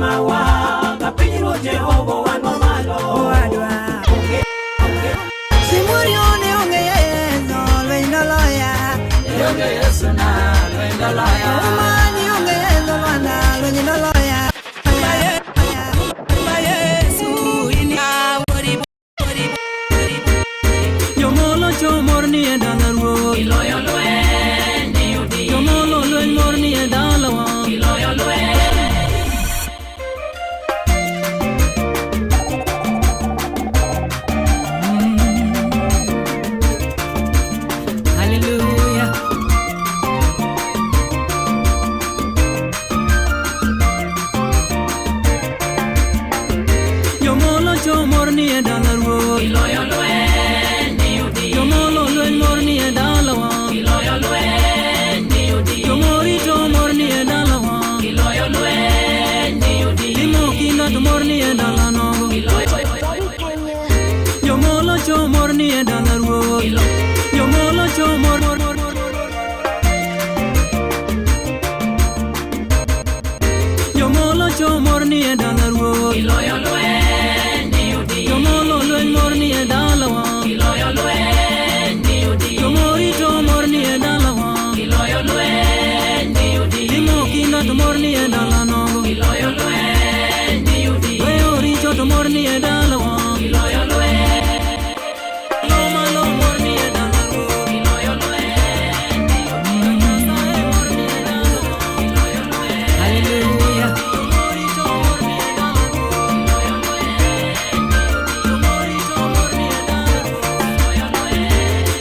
ngimawa ka pinyruoth Jehova wan malo. Owadwa. Onge, onge, Simurione onge Yesu, lweny noloya. onge Yesu na lweny noloya. Umani onge Yesu lwanda, lweny noloya. Jomolo chomor ni e dala ruoth. Iloyo lweny ni udi. Jomolo lweny mor ni e dalawa. Iloyo lweny. Hallelujah. Jomolo chomor ni e dala ruoth. Iloyo lweny ni udi. Jomolo lweny mor ni e dalawa. Iloyo lweny ni udi. Jomorito mor ni e dalawa. Iloyo lweny ni udi. Timo kinda to mor ni e dala nogo. Jomolo chomor ni e dala ruoth. Jomolo chomor. Jomolo chomor ni e dala ruoth. Iloyo lweny ni udi. Jomolo lweny mor ni e dalawa. Iloyo lweny ni udi. Jomorito mor ni e dalawa. Iloyo lweny ni udi. Timo kinda to mor ni e dala nogo. Iloyo lweny ni udi. Weyo richo to mor ni e dalawa. Iloyo lweny. Lo malo mor ni e dala ruoth. Iloyo lweny ni udi. Nyasaye mor ni e dalawa. Iloyo lweny. Hallelujah. Jomorito mor ni e dala ruoth. Iloyo lweny ni udi. Jomorito mor ni e dala ruoth. Iloyo lweny.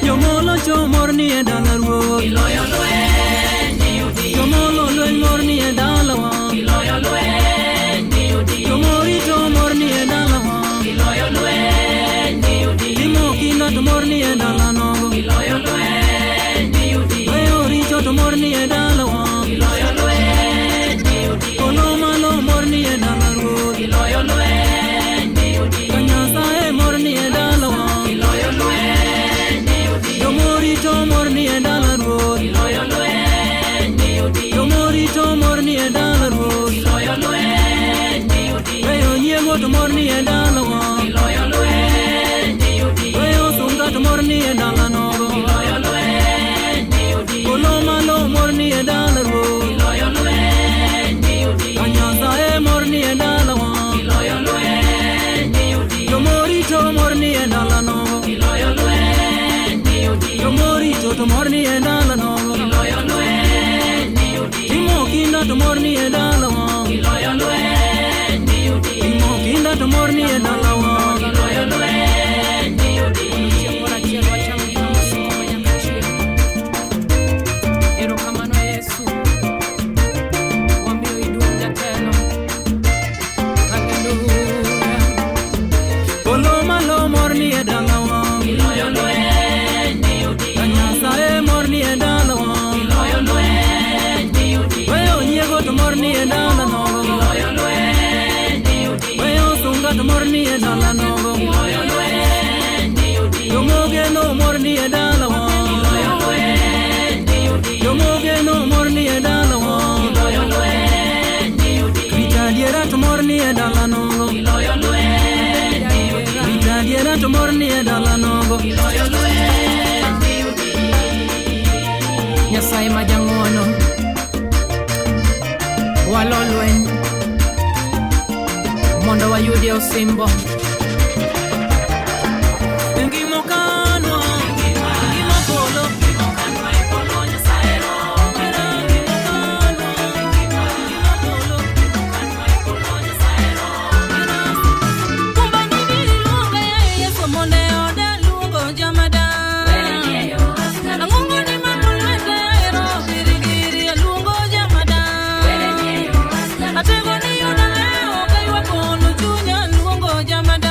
Jomolo chomor ni e dala ruoth. Iloyo lweny ni udi. Jomolo lweny mor ni e dalawa. Iloyo lweny ni udi. Jomorito mor ni e dalawa. Iloyo lweny ni udi. Timo kinda to mor ni e dala nogo. Iloyo lweny ni udi. Weyo richo to mor ni e dalawa. Iloyo lweny ni udi. Polo malo mor ni e dala ruoth. Iloyo lweny ni udi. Ka Nyasaye mor ni e dalawa. Iloyo lweny ni udi. Jomorito mor ni e dala ruoth. Iloyo lweny ni udi. Jomorito mor ni e dala ruoth. Iloyo lweny ni udi. Weyo nyiego to mor ni e dalawa. Iloyo lweny ni udi. Weyo sunga to mor ni e dala nogo. Iloyo lweny ni udi. Polo malo mor ni e dala ruoth. Iloyo lweny ni udi. Ka Nyasaye mor ni e dalawa. Iloyo lweny ni udi. Jomorito mor ni e dala nogo. Iloyo lweny ni udi. Jomorito to mor ni e dala nogo. Iloyo lweny ni udi. Timo kinda to mor ni e dalawa. Iloyo lweny ni udi. Timo kinda to mor ni e dalawa. Iloyo lweny ni udi. Chieng' moro achiel wacham gima mosiko ma nyaka chieng'. Erokamano Yesu. Wamiyo iduong' jatelo. Hallelujah. Polo malo mor ni e dalawa. Iloyo lweny ni udi. Ka Nyasaye mor ni e dalawa. Iloyo lweny ni udi. Weyo nyiego to mor ni e dala nogo. Iloyo lweny ni udi. Weyo sunga to mor ni e dala nogo. Iloyo lweny ni udi. Jomogeno mor ni e dalawa. Iloyo lweny ni udi. Jomogeno mor ni e dalawa. Iloyo lweny ni udi. Rita adiera to mor ni e dala nogo. Iloyo lweny ni udi. Rita adiera to mor ni e dala nogo. Iloyo lweny ni udi. Nyasaye ma jang'wono. Walo lweny mondo wayudie osimbo. Ngima okanwa, ngima polo. Kanwa e polo Nyasaye roho. Ngima okanwa, ngima polo. Kanwa e polo Nyasaye roho. Atego ni yuda leo kaywak olo chunya luongo jamada.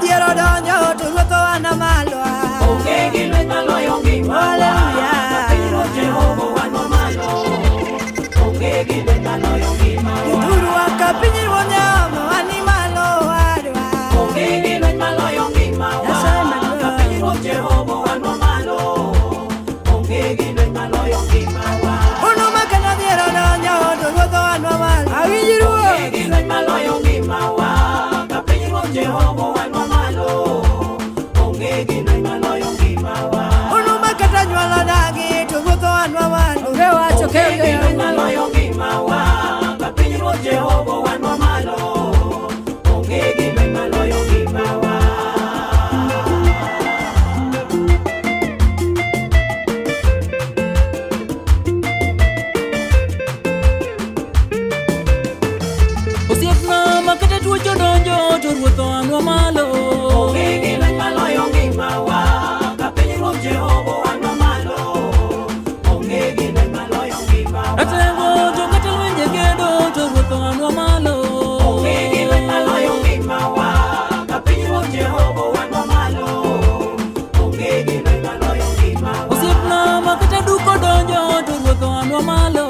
dhier odonjo to ruoth oana malo. Onge gi lweny maloyo ngimawa. Hallelujah. Ka pinyruoth Jehova oanwa malo. Onge gi lweny maloyo ngimawa. Jothurwa ka pinyruoth Jehova ani malo wadwa. Onge gi lweny maloyo ngimawa. Nyasaye maduong'. Ka pinyruoth Jehova oanwa malo. Onge gi lweny maloyo ngimawa. Uno ma kata dhier odonjo to ruoth oanwa malo. Awinji ruoth. Onge gi lweny maloyo ngimawa. Ka pinyruoth Jehova oanwa malo. Onge gi lweny maloyo ngimawa. Uno ma kata nyuol odagi to ruoth oanwa malo. Onge wacho Onge gi lweny maloyo ngimawa. Ka pinyruoth Jehova oanwa malo. Onge gi lweny maloyo ngimawa. Osiepna ma kata tuoche odonjo to ruoth oanwa malo. Onge gi lweny maloyo ngimawa. Ka pinyruoth Jehova oanwa malo. Onge gi lweny maloyo ngimawa. Ratego to kata lwenje kedo to ruoth oanwa malo. Onge gi lweny maloyo ngimawa. Ka pinyruoth Jehova oanwa malo. Onge gi lweny maloyo ngimawa. Osiepna ma kata duk odonjo to ruoth oanwa malo.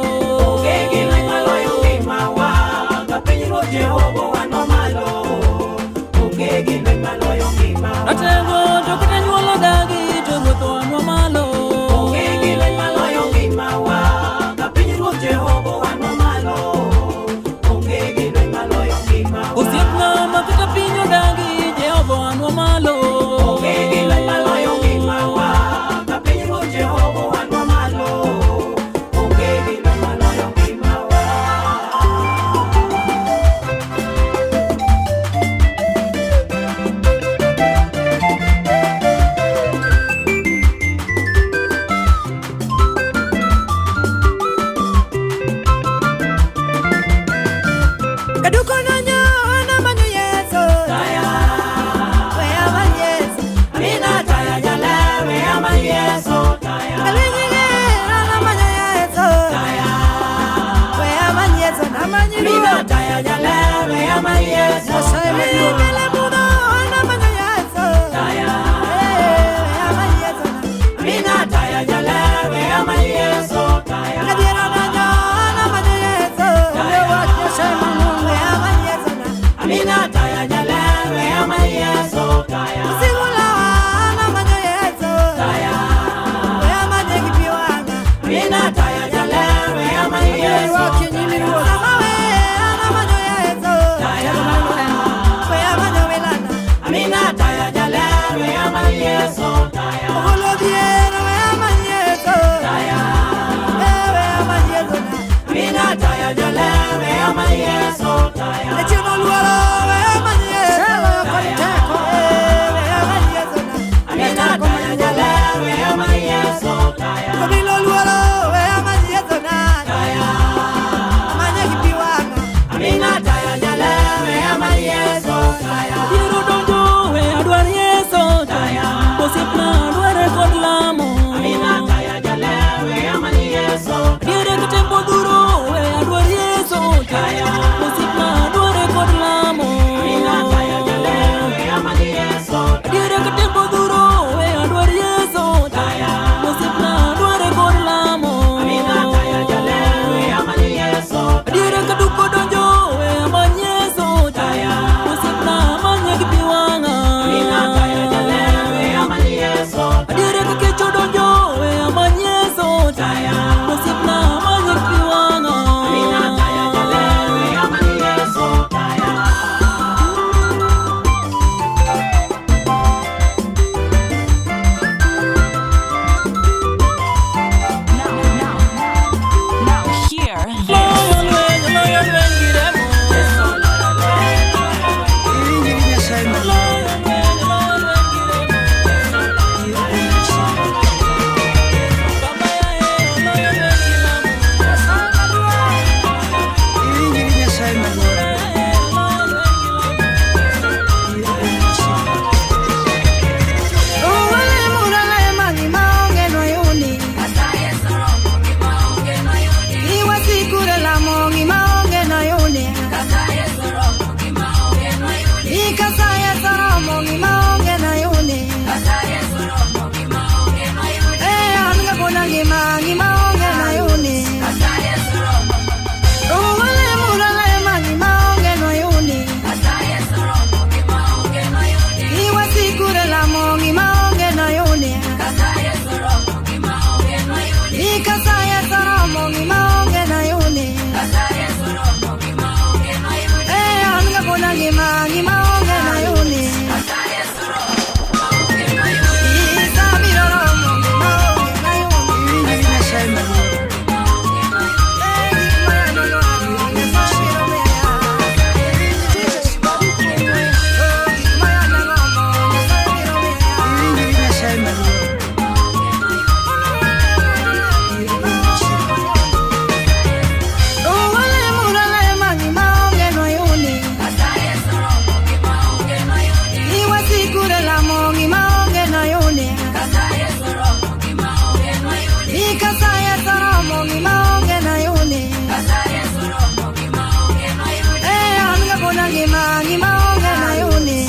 Onge gi lweny maloyo ngimawa. Ka pinyruoth Jehova oanwa malo. Onge gi lweny maloyo ngimawa. Ratego to kata nyuol odagi to ruoth oanwa malo. Onge gi lweny maloyo ngimawa. Ka pinyruoth Jehova oanwa malo. Onge gi lweny maloyo ngimawa. Osiepna ma kata piny odagi Jehova oanwa malo. Onge gi lweny maloyo ngimawa. Ka pinyruoth Jehova oanwa malo. Onge gi lweny maloyo ngimawa. Kaduko donjo ana manyo Yesu. Taya, We amany Yesu. Amina taya jalewe ama Yesu taya. Kalweny ana manyo Yesu. Taya, We amany Yesu namanyi Amina ruoth. taya jalewe ama Yesu Nyasaye taya. maduong'. Kele mudho ana manyo Yesu. Taya, Eh, we amany Yesu na. Amina taya jalewe ama Yesu taya. Kadier odonjo ana manyo Yesu. Onge wach Nyasaye mang'ongo. We amany Yesu na. Amina taya jalewe ama Yesu taya. Usiku lawa ana manyo Yesu. Taya, We amanye gi pi wang'a. Amina taya jalewe ama Yesu taya. Sama we ana manyo Yesu. Taya, We amany romo gima onge nayuni. Eh, an kapod angima gima onge nayuni. Uwale muralema gima onge nayuni. Iwasikure lamo gima onge nayuni. Ikasaye soromo gima onge nayuni. Eh, an kapod angima gima onge nayuni. Isabiro romo gima onge nayuni. Iwinjo gi Nyasaye maduong'. Eh, gik ma yanodwaro Nyasaye biro miya. Oh, gik ma yanagombo Nyasaye biro miya. Iwinjo gi Nyasaye maduong'. Uwale gima onge noyuni. Iwasikure lamo gima onge noyuni. Ikasaye soromo gima onge nayuni. Eh, an kapod angima gima onge nayuni.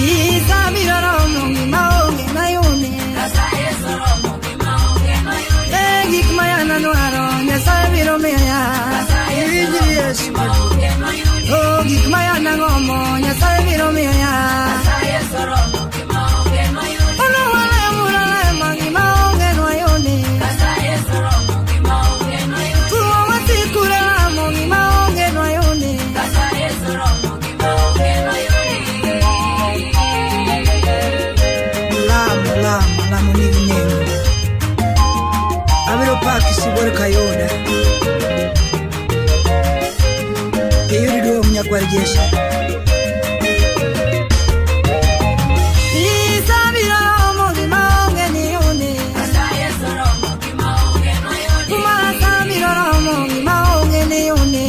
Isabiro romo gima onge nayuni. Eh, gik ma yanadwaro Nyasaye biro miya. Iwinjo gi Yesu maduong'. Oh, gik ma yanagombo Nyasaye biro miya. Unuwale gima onge noyuni. Tuo wasikure lamo gima onge noyuni. Lamo, lamo, lamo nigi nengo. Abiro paki sibuor kayuda. Iyud duong' nyakwar Jesse. Isabiro romo gima onge niyuni. Kuma sabiro romo gima onge niyuni.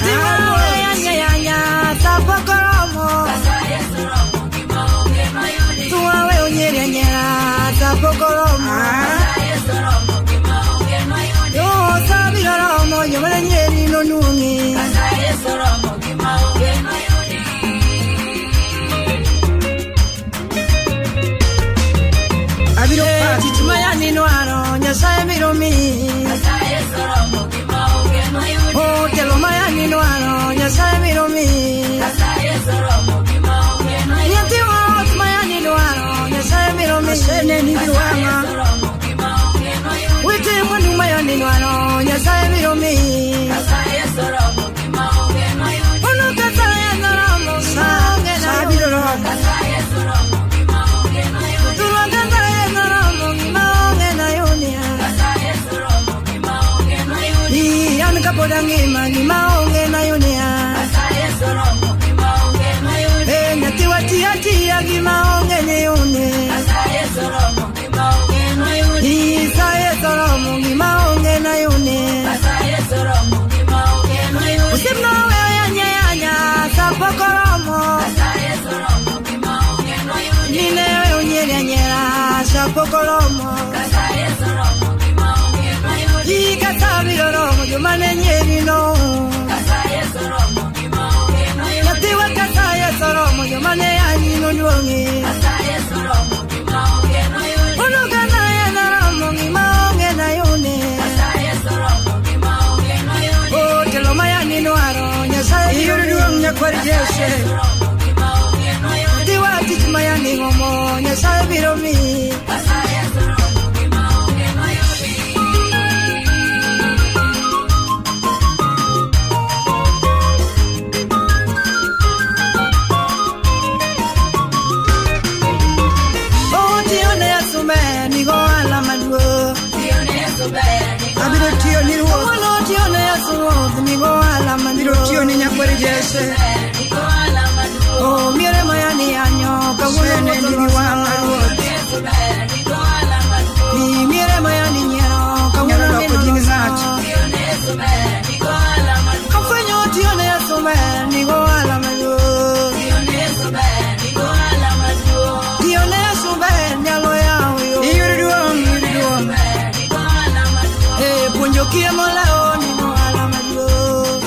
Tiwawe yanya yanya sapok oromo. Tuwawe onyiere anyiera sapok oromo. Yo sabiro romo joma ne nyieri nonuong'i. Abiro Eh, paki tich ma yani dwaro Nyasaye biro miyi. Oh, telo ma yani dwaro Nyasaye biro miyi. Nyathi ot ma yani dwaro Nyasaye biro miyi. Aseneni gi wang'a. Wite mwandu ma yani dwaro Nyasaye biro miyi. Ono kasaye noromo gima onge Sa nayuni. biro romo. Turwa kasaye noromo gima onge nayuni. Ii, an kapod angima gima onge nayuni. Eh, nyathi wati atiya gima onge niyuni. Isaye soromo gima onge nayuni. Osiepna oweyo yanya yanya sapok oromo. Mine oweyo nyieri anyiera sapok oromo. Ika sabiro romo joma ne nyieri no. Nyathiwa kasaye soromo joma ne yanyi noduong'i. Ono kasaye noromo gima onge nayuni. Oh, telo ma yani dwaro Nyasaye biro Iyud miyi. duong' nyakwar Jesse. Nyathiwa tich ma yani gombo Nyasaye biro miyi. Oh, tiyone Yesu ber nigo ohala maduong'. Abiro tiyo ni ruoth. Kawuono tiyone Yesu ruoth nigo ohala Abiro maduong'. tiyo ni nyakwar Jesse. Oh, miere ma yani yanyo kawuono Aseneni ruoth gi wang'a oloso. ruoth. Ni miere ma yani nyiero kawuono Nyalo loko neno nying loso. ng'ato. Afwenyo tiyone Yesu ber nigo ohala maduong'. Tiyone Yesu ber nyalo yawo yo. Iyud duong', iyud duong'. Eh, puonjo kiye molewo nigo ohala maduong'.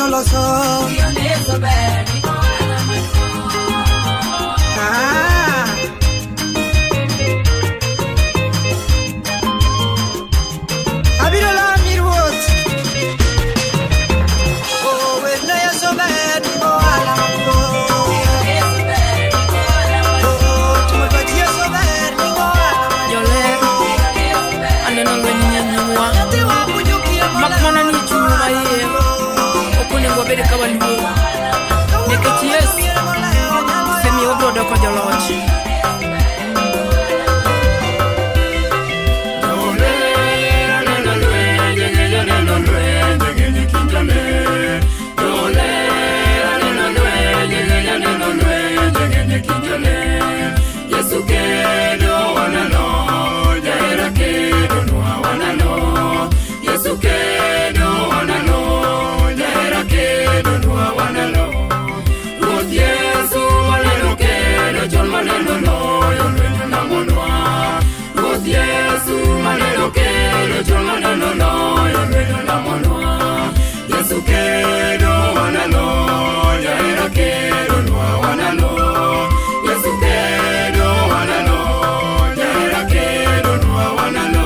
noloso. Ah. Abiro lami ruoth. Oh, werne Yesu ber nigo ohala maduong'. Oh, timo dwach Yesu ber nigo ohala maduong'. Joler, aneno lweny nie nyimwa. Nyathiwa puonjo kiye Mak mana ni chunywa maiye ok onego wabed ka waluor. Nikech Yesu osemiyo wabiro doko joloch. Yesu kedo wanalo, jahera kedo nwa wanalo. Yesu kedo wanalo, jahera kedo nwa wanalo. Ruoth Yesu maneno kedo chon maneno loyo lweny namonwa. Ruoth Yesu maneno kedo chon maneno loyo lweny namonwa. Yesu kedo wanalo, jahera kedo nwa wanalo. Yesu kedo wanalo, jahera kedo nwa wanalo.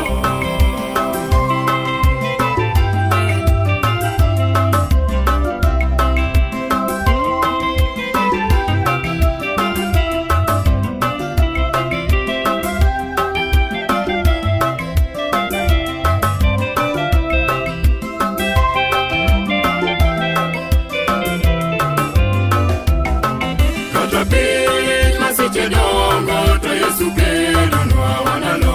Kata piny masiche dongo to Yesu kedonwa wanalo.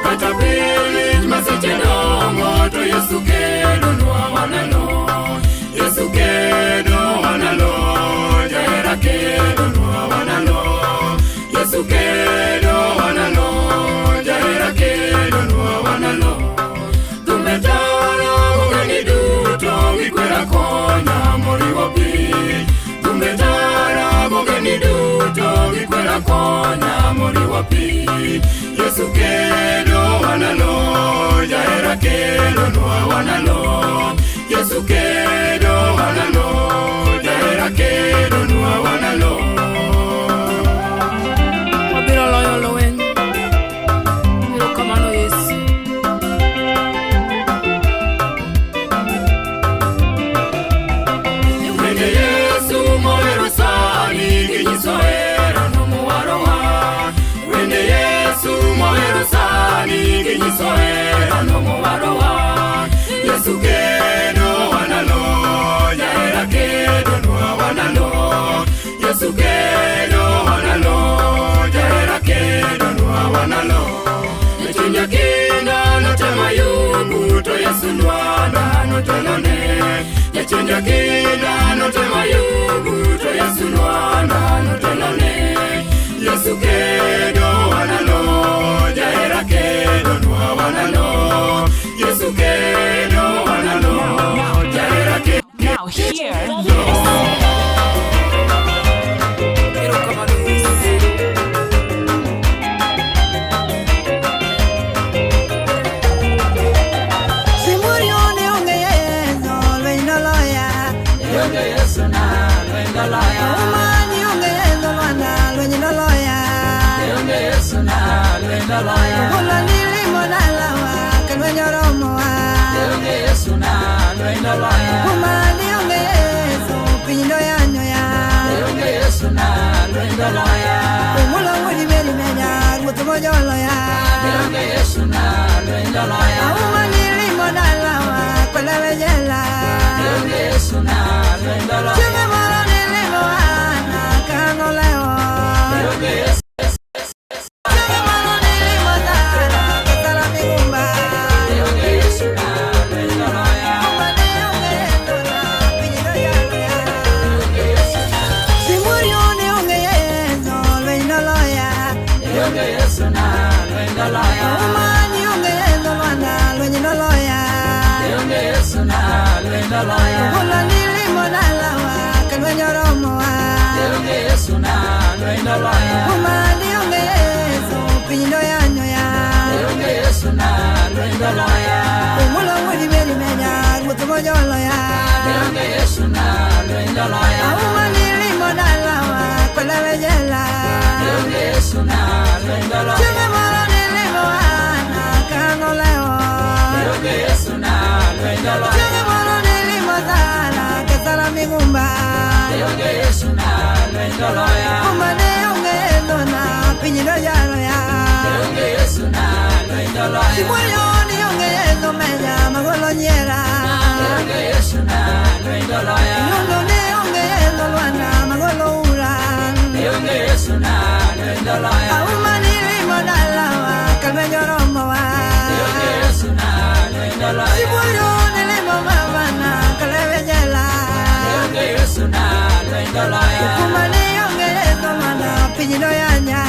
Kata piny masiche dongo to Yesu kedonwa wanalo. Yesu kedo wanalo, jahera kedonwa wanalo. Yesu kedo wanalo, jahera kedonwa wanalo. Thumbe tara gogeni duto gikwera konya moriwo piny. Thumbe tara gogeni duto gikwera konya moriwo piny. Yesu kedo wanalo, jahera kedonwa wanalo. Yesu kedo wanalo, jahera kedonwa wanalo. Wabiro loyo lweny. Erokamano Yesu. Wende Yesu mohero sani ginyiso hera nomowarowa. Wende Yesu mohero sani ginyiso hera nomowarowa. Yesu kedo wanalo, jahera kedo nwa wanalo. Yesu kedo wanalo, jahera kedo nwa wanalo. Chunya kinda notemo Ayubu to Yesu lwanda notelone. Chunya kinda notemo Ayubu to Yesu lwanda notelone. Yesu kedo wanalo, jahera kedo nwa wanalo. Yesu kedo wanalo, jahera kedo. Now hear this. Erokamano Yesu. Simurione onge Yesu, lweny noloya. Umani onge Yesu, lwanda, lweny noloya. Ogola nilimo dalawa, ka lweny oromowa. Umani onge Yesu, piny noyanyoya. Omulo wuod Meri menya, ruoth mojoloya. Auma nilimo dalawa, kwelewe jela. Chieng' moro nilimo ana kanolewo. Chieng' moro nilimo Sara, kasala migumba. Auma ne onge Yesu na, piny noyaloya. Simurione onge Yesu, lweny noloya. Umani onge Yesu, lwanda, lweny noloya. Ogola nilimo dalawa, ka lweny oromowa. Umani onge Yesu, piny noyanyoya. Omulo wuod Meri menya, ruoth mojoloya. jela. Chieng' moro nilimo ana kanolewo. Chieng' moro nilimo sala kasala migumba. Kumba ne onge dhona piny noyaro ya. Sibuoyo ni onge dho meja magolo nyiera. Nyundo ne onge dho lwanda magolo ura. Auma nilimo dalawa kalwenyo romowa. Sibuoyo nilimo mamana kalewe jela. Kuma ne onge dho lwanda piny noyanya.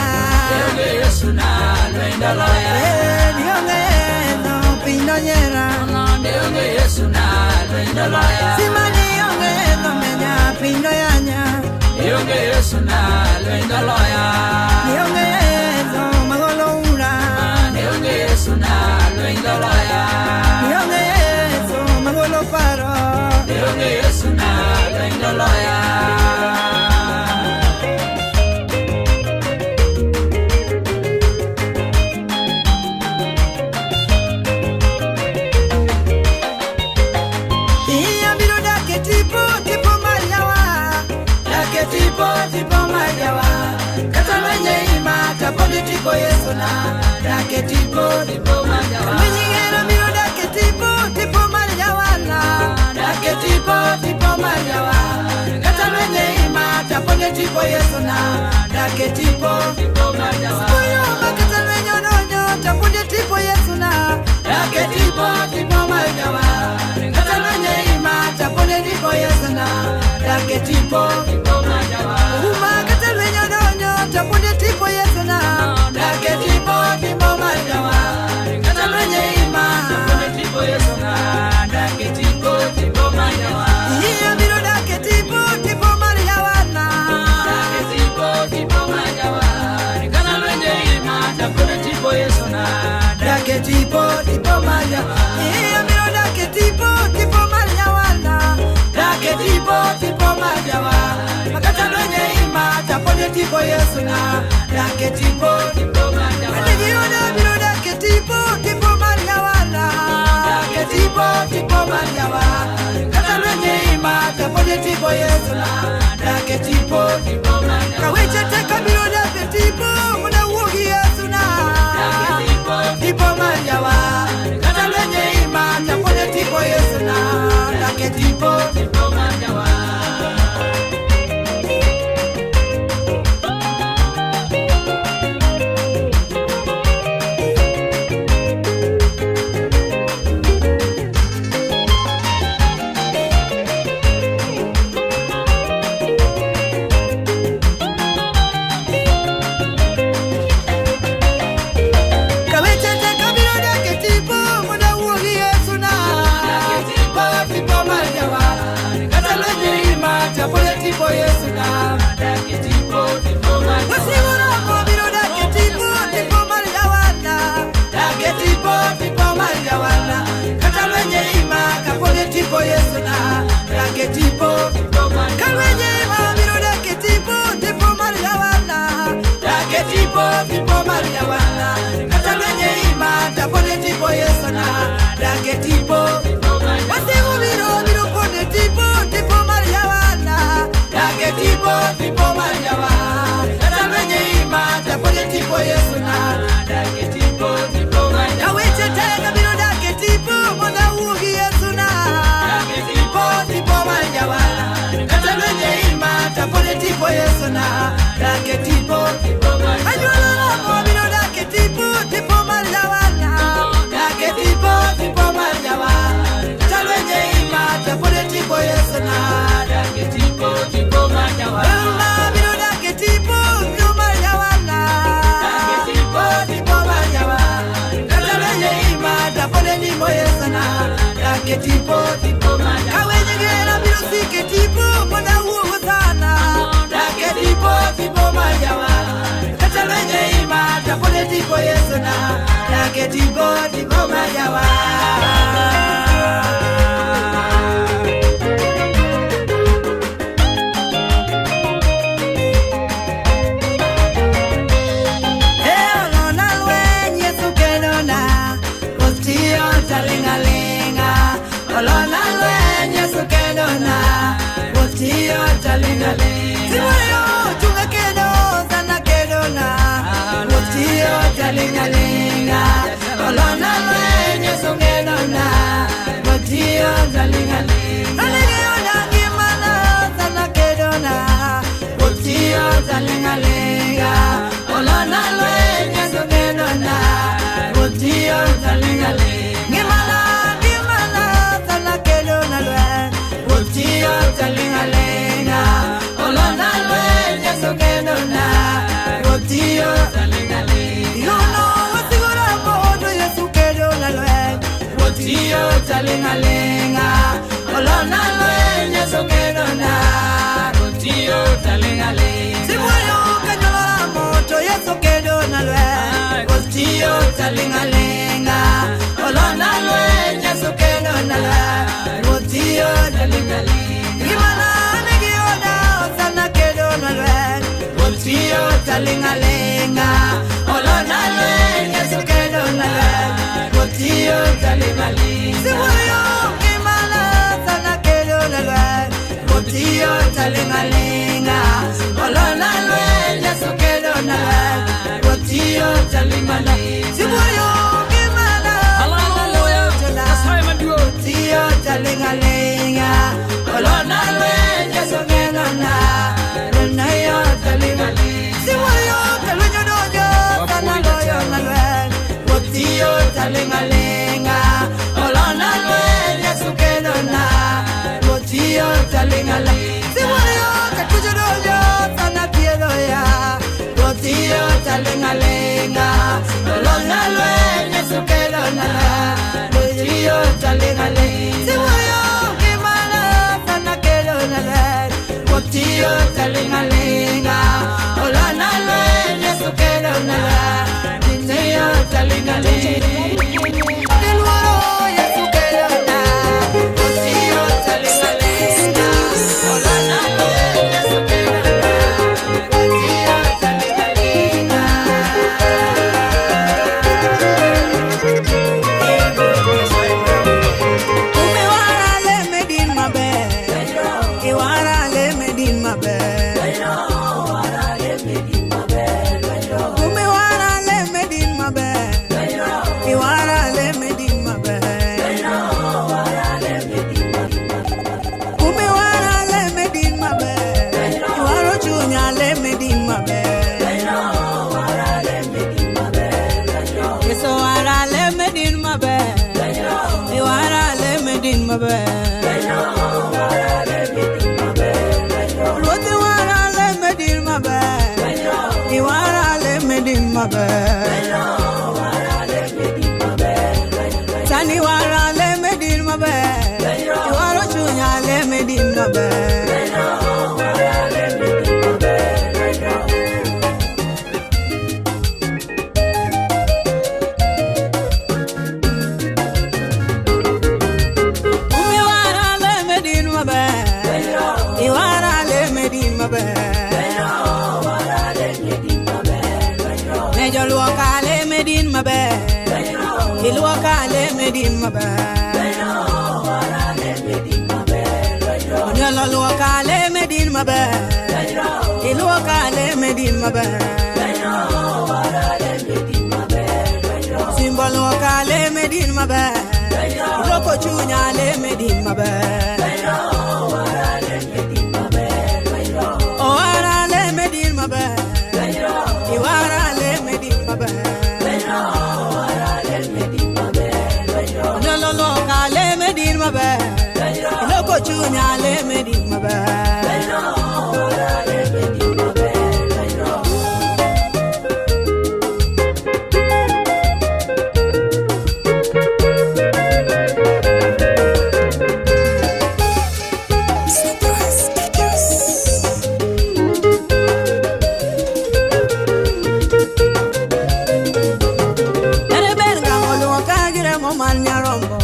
Ni onge dho piny nonyiera. Sima ni onge dho meja piny noyanya. Ni onge dho magolo ura. Ni onge dho magolo paro. Iya biro dak e tipo, tipo mar yawa. Dak e tipo, tipo mar yawa. Kata lwenje ima, taponi tipo Yesu na. Dak e tipo, tipo mar yawa. Lwenje ngera biro dak e tipo, tipo mar yawa na. Dak e tipo, tipo mar yawa. Kata lwenje ima, taponi tipo Yesu na. Dak e tipo, tipo mar yawa. Spuyo ma kata lwenje odonjo, taponi tipo Yesu na. Dak e tipo, tipo mar yawa. Kata lwenje ima, taponi tipo Yesu na. Dak e tipo, tipo mar yawa. Uma kata lwenje odonjo, taponi tipo Yesu na. Dak e tipo, tipo mar yawa. Kata lwenje ima, taponi tipo Yesu na. Dak e tipo, tipo mar yawa. Iya biro dak e tipo, tipo mar yawa na. Dak e tipo, tipo mar yawa. Kata lwenje ima, taponi tipo Yesu na. Dak e tipo, tipo mar yawa. Iya biro dak e tipo, tipo mar yawa na. Dak e tipo, tipo mar yawa. Makata lwenje ima, taponi tipo Yesu na. Dak e tipo, tipo mar yawa. Ane biro dak e tipo, tipo mar yawa na. Dak e tipo, tipo mar yawa. Kata lwenje ima, taponi tipo Yesu na. Dak e tipo, tipo mar yawa. Kaweche te kabiro dak e tipo, mondo awuo gi Yesu na. Dak e tipo, tipo mar yawa. Kata lwenje ima, taponi tipo Yesu na. Dak e tipo, tipo mar yawa. Kaweche te kabiro dak e tipo, mondo awuo gi Yesu na. Dak e tipo, tipo mar yawa. Kata lwenje ima, taponi tipo Yesu na. Dak e tipo, tipo mar yawa. Wasigu romo biro dak e tipo, tipo mar yawa na. Dak e tipo, tipo mar yawa na. Kata lwenje ima, kaponi tipo Yesu na. Dak e tipo, tipo mar yawa. Ka lwenje ima biro dak e tipo, tipo mar yawa na. Dak e tipo, tipo mar yawa na. Kata lwenje ima, taponi tipo Yesu na. Dak e tipo, tipo mar yawa. Wasigu biro, biro pone tipo, tipo mar yawa na. Dak e tipo, tipo mar yawa. Kata lwenje ima, taponi tipo Yesu na. Dak e tipo, tipo mar yawa. Kaweche te kabiro dak e tipo, mondo awuo gi Yesu na. Dak e tipo, tipo mar yawa. Kata lwenje ima, taponi tipo Yesu na. Dak e tipo, tipo mar yawa. Anyuola romo biro dak e tipo, tipo mar yawa na. Dak e tipo, tipo mar yawa. Kata lwenje ima, taponi tipo Yesu na. Dak e tipo, tipo mar yawa. Uma biro dak e tipo, tipo mar yawa na. Dak e tipo, tipo mar yawa. Kata lwenje ima, taponi tipo Yesu na. Dak e tipo, tipo mar yawa. Kawenye gera biro sik e tipo, mondo awuo sana. Dak e tipo, tipo mar yawa. Kata lwenje ima, taponi tipo Yesu na. Dak e tipo, tipo mar yawa. talingalinga Olona lweny Yesu kedona Ruoth tiyo talingalinga Ngimana ngimana sana kedona lweny Ruoth tiyo talingalinga Olona lweny Yesu kedona Ruoth tiyo talingalinga Yuno wasigura mondo Yesu kedona lweny Ruoth tiyo talingalinga Olona lweny Yesu kedona Ruoth tiyo talingalinga Sibuoyo kanyolora moto Yesu kedona lweny Ruoth tiyo talingalinga Olona lweny Yesu kedona lweny Ruoth tiyo talingalinga Ngimana nigioda osana kedona lweny Ruoth tiyo talingalinga Olona lweny Yesu kedona lweny Ruoth tiyo talingalinga Sibuoyo ngimana sana kedona lweny Ruoth tiyo talingalinga Olona lweny Yesu kedona lweny Ruoth tiyo talingalinga Sibuoyo ngimana Hallelujah. Nyasaye maduong'. tiyo talingalinga Olona lweny Yesu kedona Runayo talingalinga Sibuoyo kalwenyo donjo sana loyo na lweny Ruoth tiyo talingalinga Olona lweny Yesu kedona Ruoth tiyo talingalinga Sibuoyo katujo donjo sana thiedho ya Ruoth tiyo talingalinga Olona lweny Yesu kedona Ruoth tiyo talingalinga Sibuoyo ngimana sana kedona lweny Ruoth tiyo talingalinga Olona lweny Yesu kedona Ruoth tiyo talingalinga Niluoro Yesu kedona Ruoth tiyo talingalinga Olona lweny Yesu kedona Ruoth tiyo talingalinga Umiwara le medin maber, iwara le medin maber. Umiwara le medin maber, iwara le medin maber. Umiwara le medin maber, iwaro chunya le medin maber. Yeso wara le medin maber, iwara le medin maber. Ruoth iwara le medin maber, iwara le medin maber. Sani wara le medin maber, iwaro chunya le medin maber. Umiwara le medin maber, iwara le medin maber. Ne joluoka le medin maber, iluoka le medin maber. Onyuolo luoka le medin maber, iluoka le medin maber. Simbo luoka le medin maber, iluoko chunya le medin maber. Owara le medin maber, iwara le medin maber. Onyuolo luoka le medin maber, iluoko chunya le medin maber. Kare ber nga oluoka gi remo mar nyarombo,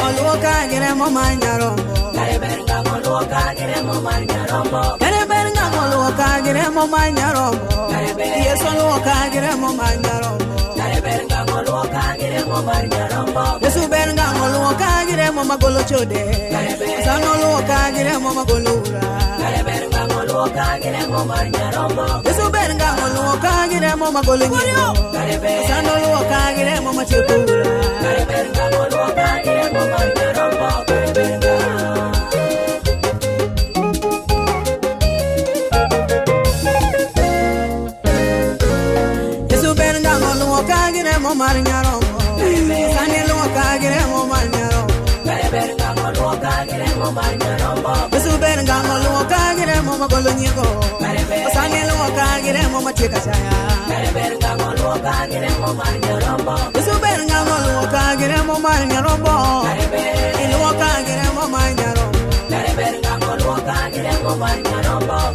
oluoka gi remo mar nyarombo. Kare ber nga oluoka gi remo mar nyarombo, Yesu oluoka gi remo mar nyarombo. Yesu ber nga oluoka gi remo magolo chode, Sano oluoka gi remo magolo ura. Yesu ber nga oluoka gi remo magolo nyiro, Sano oluoka gi remo matieko ura. mar nyarombo. Sani luoka gi remo mar nyarombo. Yesu ber ngang' oluoka gi remo magolo nyiego. Sani luoka gi remo matieko achaya. Yesu ber ngang' oluoka gi remo mar nyarombo. Iluoka gi remo mar nyarombo.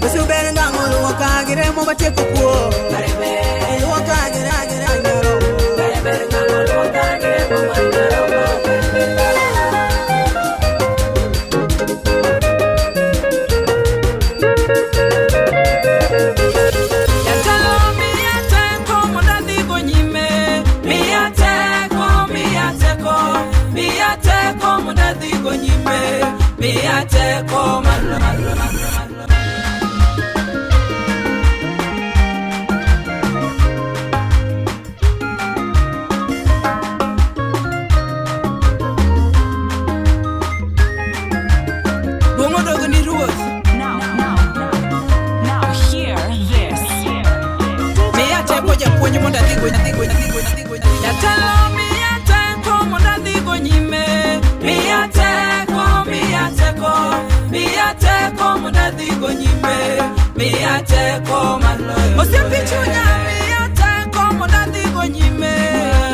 Yesu ber ngang' oluoka gi remo matieko kuo. Iluoka gi nyarombo. Jatelo miya teko mondo adhigo nyime. Miya teko, miya teko, miya teko mondo adhigo nyime. Miya teko mar mar mar mar. Duong' odog ni Ruoth. Now, now, now, hear this. Miya teko japuonj mondo adhigo adhigo adhigo adhigo. Jatelo miya teko mondo adhigo nyime. Miya teko, miya teko, miya teko mondo adhigo nyime. Miya teko mar loyo. Osiepi chunya miya teko mondo adhigo nyime.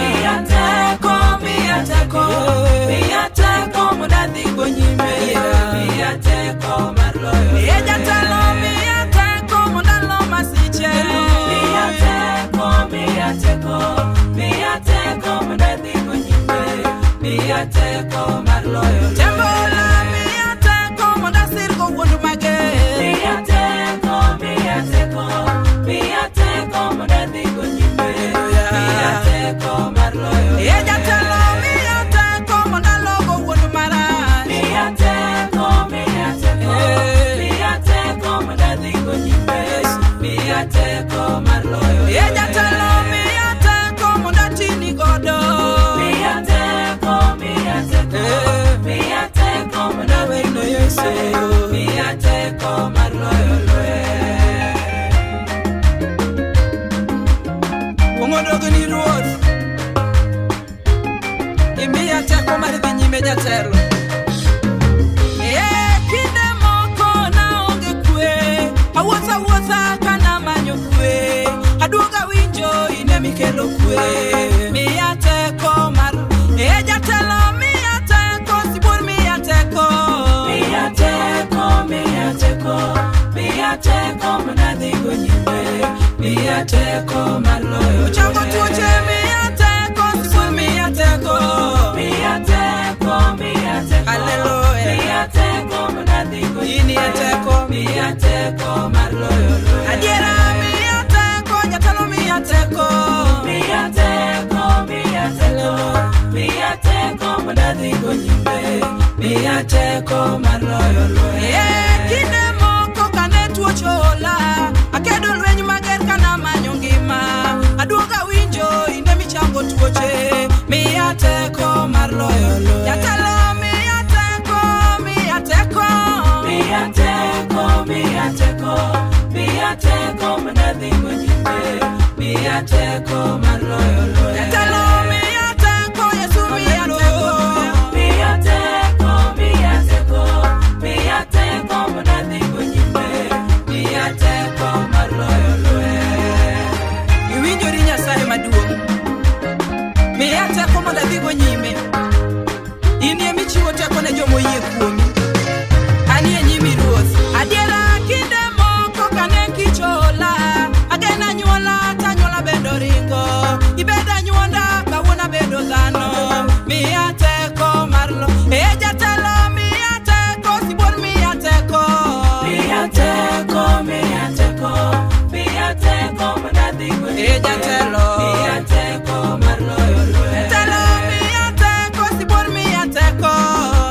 Miya teko, miya teko, miya teko mondo adhigo nyime. Miya teko mar loyo. E jatelo miya teko mondo alo masiche. Miya teko, miya teko, miya teko mondo adhigo nyime. Miya teko mar loyo. Tembola miya teko mondo asirgo wuond mage. Miya teko, miya teko, miya teko mondo adhigo nyime. Miya teko mar loyo. E jatelo miya teko mondo alogo wuond marach. Miya teko, miya teko, miya teko mondo adhigo nyime. Miya teko mar loyo. E jatelo miya teko mondo atini godo. Miya teko, miya teko, miya teko mondo adhigo nyime. Miya teko mar loyo lweny. Duong' odog ni Ruoth. Imiya teko mar dhi nyime jatelo. E kinde moko naonge kwe, awuotho awuotha kanamanyo kwe. Aduogo awinjo in emikelo kwe. Miya teko mar e jatelo miya teko, sibuor miya teko. Miya teko, miya teko, miya teko mondo adhigo nyime. Miya teko mar loyo. Ochango tuoche miya teko, sibuor miya teko. Miya teko, miya teko. Hallelujah. Miya teko mondo adhigo nyime. In iya teko. Miya teko mar loyo lweny. Adiera miya teko, jatelo miya teko. Miya teko, miya teko. Miya teko mondo adhigo nyime. Miya teko mar loyo lweny. E kinde moko kane tuoche ola, akedo lweny mager kanamanyo ngima. Aduogo awinjo in emichango tuoche. Miya teko mar loyo lweny. Jatelo miya teko, miya teko. Miya teko, miya teko, miya teko mondo adhigo nyime. Miya teko mar loyo lweny. Jatelo miya teko, Yesu miya teko. Miya teko, miya teko, miya teko mondo adhigo nyime. Miya teko mar loyo lweny. Iwinjori Nyasaye maduong'. Miya teko mondo adhigo nyime. In emichiwo teko ne jomoyie kuomi. Anie nyimi Ruoth. Adiera kinde moko kane kichola, ageno anyuola tanyuola bende oringo. Ibedo anyuonda kawuono abedo dhano. Miya teko mar lo. E jatelo miya teko, sibuor miya teko. Miya teko, miya teko, miya teko mondo adhigo nyime. E jatelo. Miya teko mar loyo lweny. Jatelo miya teko, sibuor miya teko.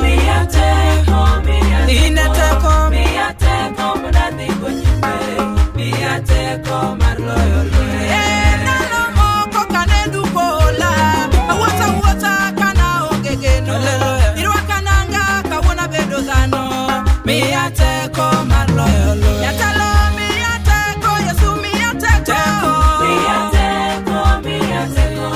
Miya teko, miya teko. In e teko. Miya teko mondo adhigo nyime. Miya teko mar loyo lweny. E ndalo moko kane dukola, awuotho awuotha kana onge geno. Irwaka nanga kawuono abedo dhano. Miya teko mar loyo lweny. Jatelo miya teko, Yesu miya teko. Miya teko, miya teko,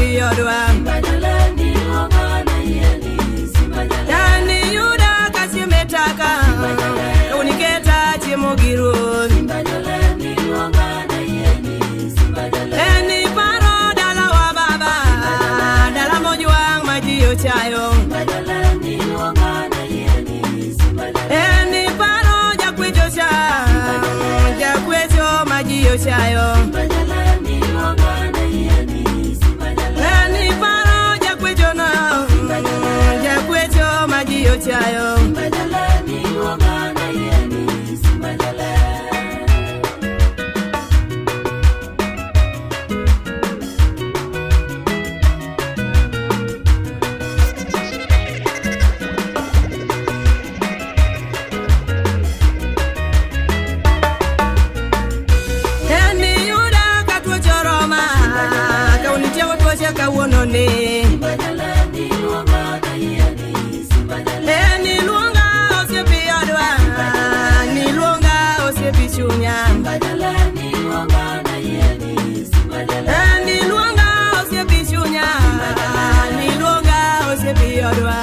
osiepi odwa. Dani yuda ka chiemo e taka, uniketa chiemo gi ruoth. Eni paro dalawa baba, dala mojwang' ma ji ochayo. Eni paro jakwecho cha, jakwecho ma ji ochayo. Eni paro jakwecho no, jakwecho ma ji ochayo. Eni yuda ka tuoche oroma, ka unitieko tuoche kawuono ni. Eni luonga osiepi odwa, ni luonga osiepi chunya. Eni luonga osiepi chunya, ni luonga osiepi odwa.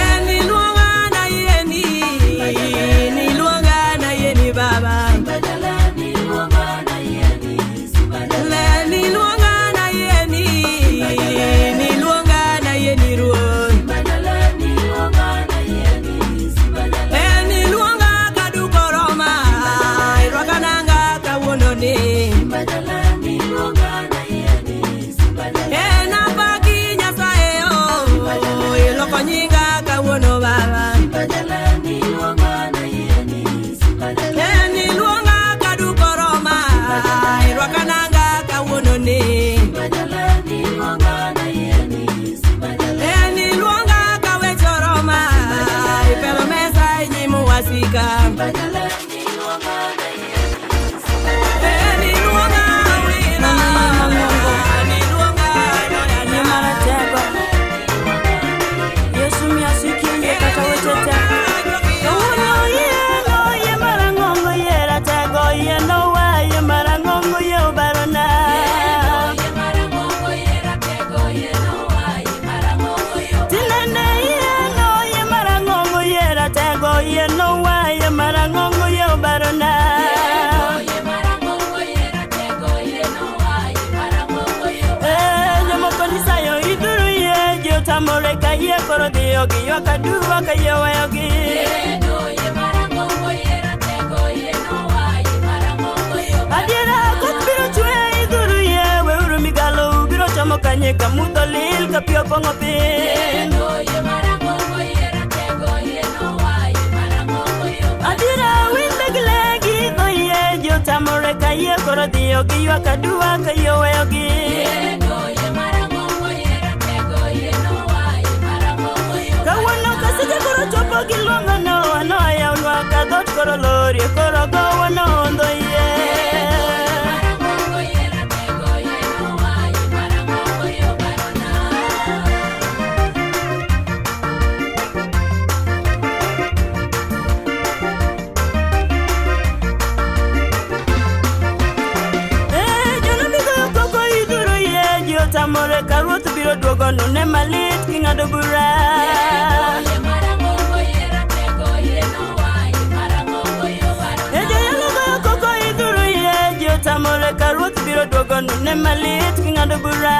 Eni luonga na yieni, ni luonga na yieni baba. Le ni luonga na yieni, ni luonga na yieni ruoth. Eni luonga kaduko roma, irwaka nanga kawuono ni. En apaki Nyasaye o, iloko nyinga kawuono baba. Eni luonga kaduko roma, irwaka nanga kawuono ni. Eni luonga kawecho roma, ipelo mesa e nyim wasika. Eni luonga wila, ni luonga Yie maratego Yesu miasikie kata weche te. Kawuono yieno yie marang'ongo yie ratego yieno wa yie marang'ongo yie obarona. Tinende yieno yie marang'ongo yie ratego yieno wa yie marang'ongo yie obarona. Eh, jomoko nisayo idhuru yie ji otamore ka yie koro dhiyo giywak aduwa ka yie oweyogi. Adiera koth biro chwe idhuru yie weuru migalo biro chomo kanye ka mudho lil ka pi opong'o piny. Adiera winy meg le giidho yie ji otamore ka yie koro dhiyo giywak aduwa ka yie oweyogi. Kawuono kasije koro chopo giluongo Noa Noa yawnwa ka dhoot koro lorie koro gowo noondho yie. Eh, jonabi goyo koko idhuru yie ji otamore ka ruoth biro duogo nune malit king'ado bura. E joyalo goyo koko idhuru yie ji otamore ka ruoth biro duogo nune malit king'ado bura.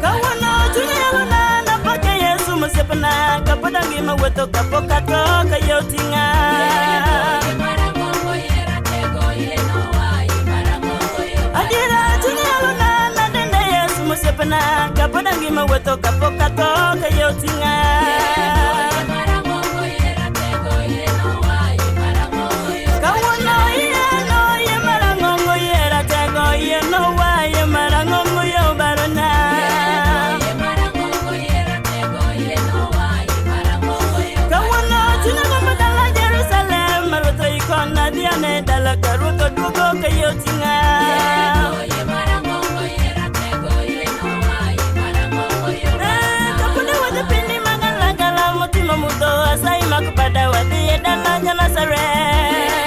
Kawuono chunya yalona napake Yesu mosiepna kapod angima wuotho kapok atho ka yie oting'a. Adiera chunya yalona nadende Yesu mosiepna kapod angima wuotho kapok atho ka yie oting'a. Kawuono yieno yie marang'ongo yie ratego yieno wa yie marang'ongo yie obarona. Kawuono chunya gombo dala Jerusalem ma ruoth oikona dhi ane dala ka ruoth oduogo ka yie oting'a. Eh, kapod awuotho piny magalagala motimo mudho asayi mak bada wadhi e dala jo Nazareth.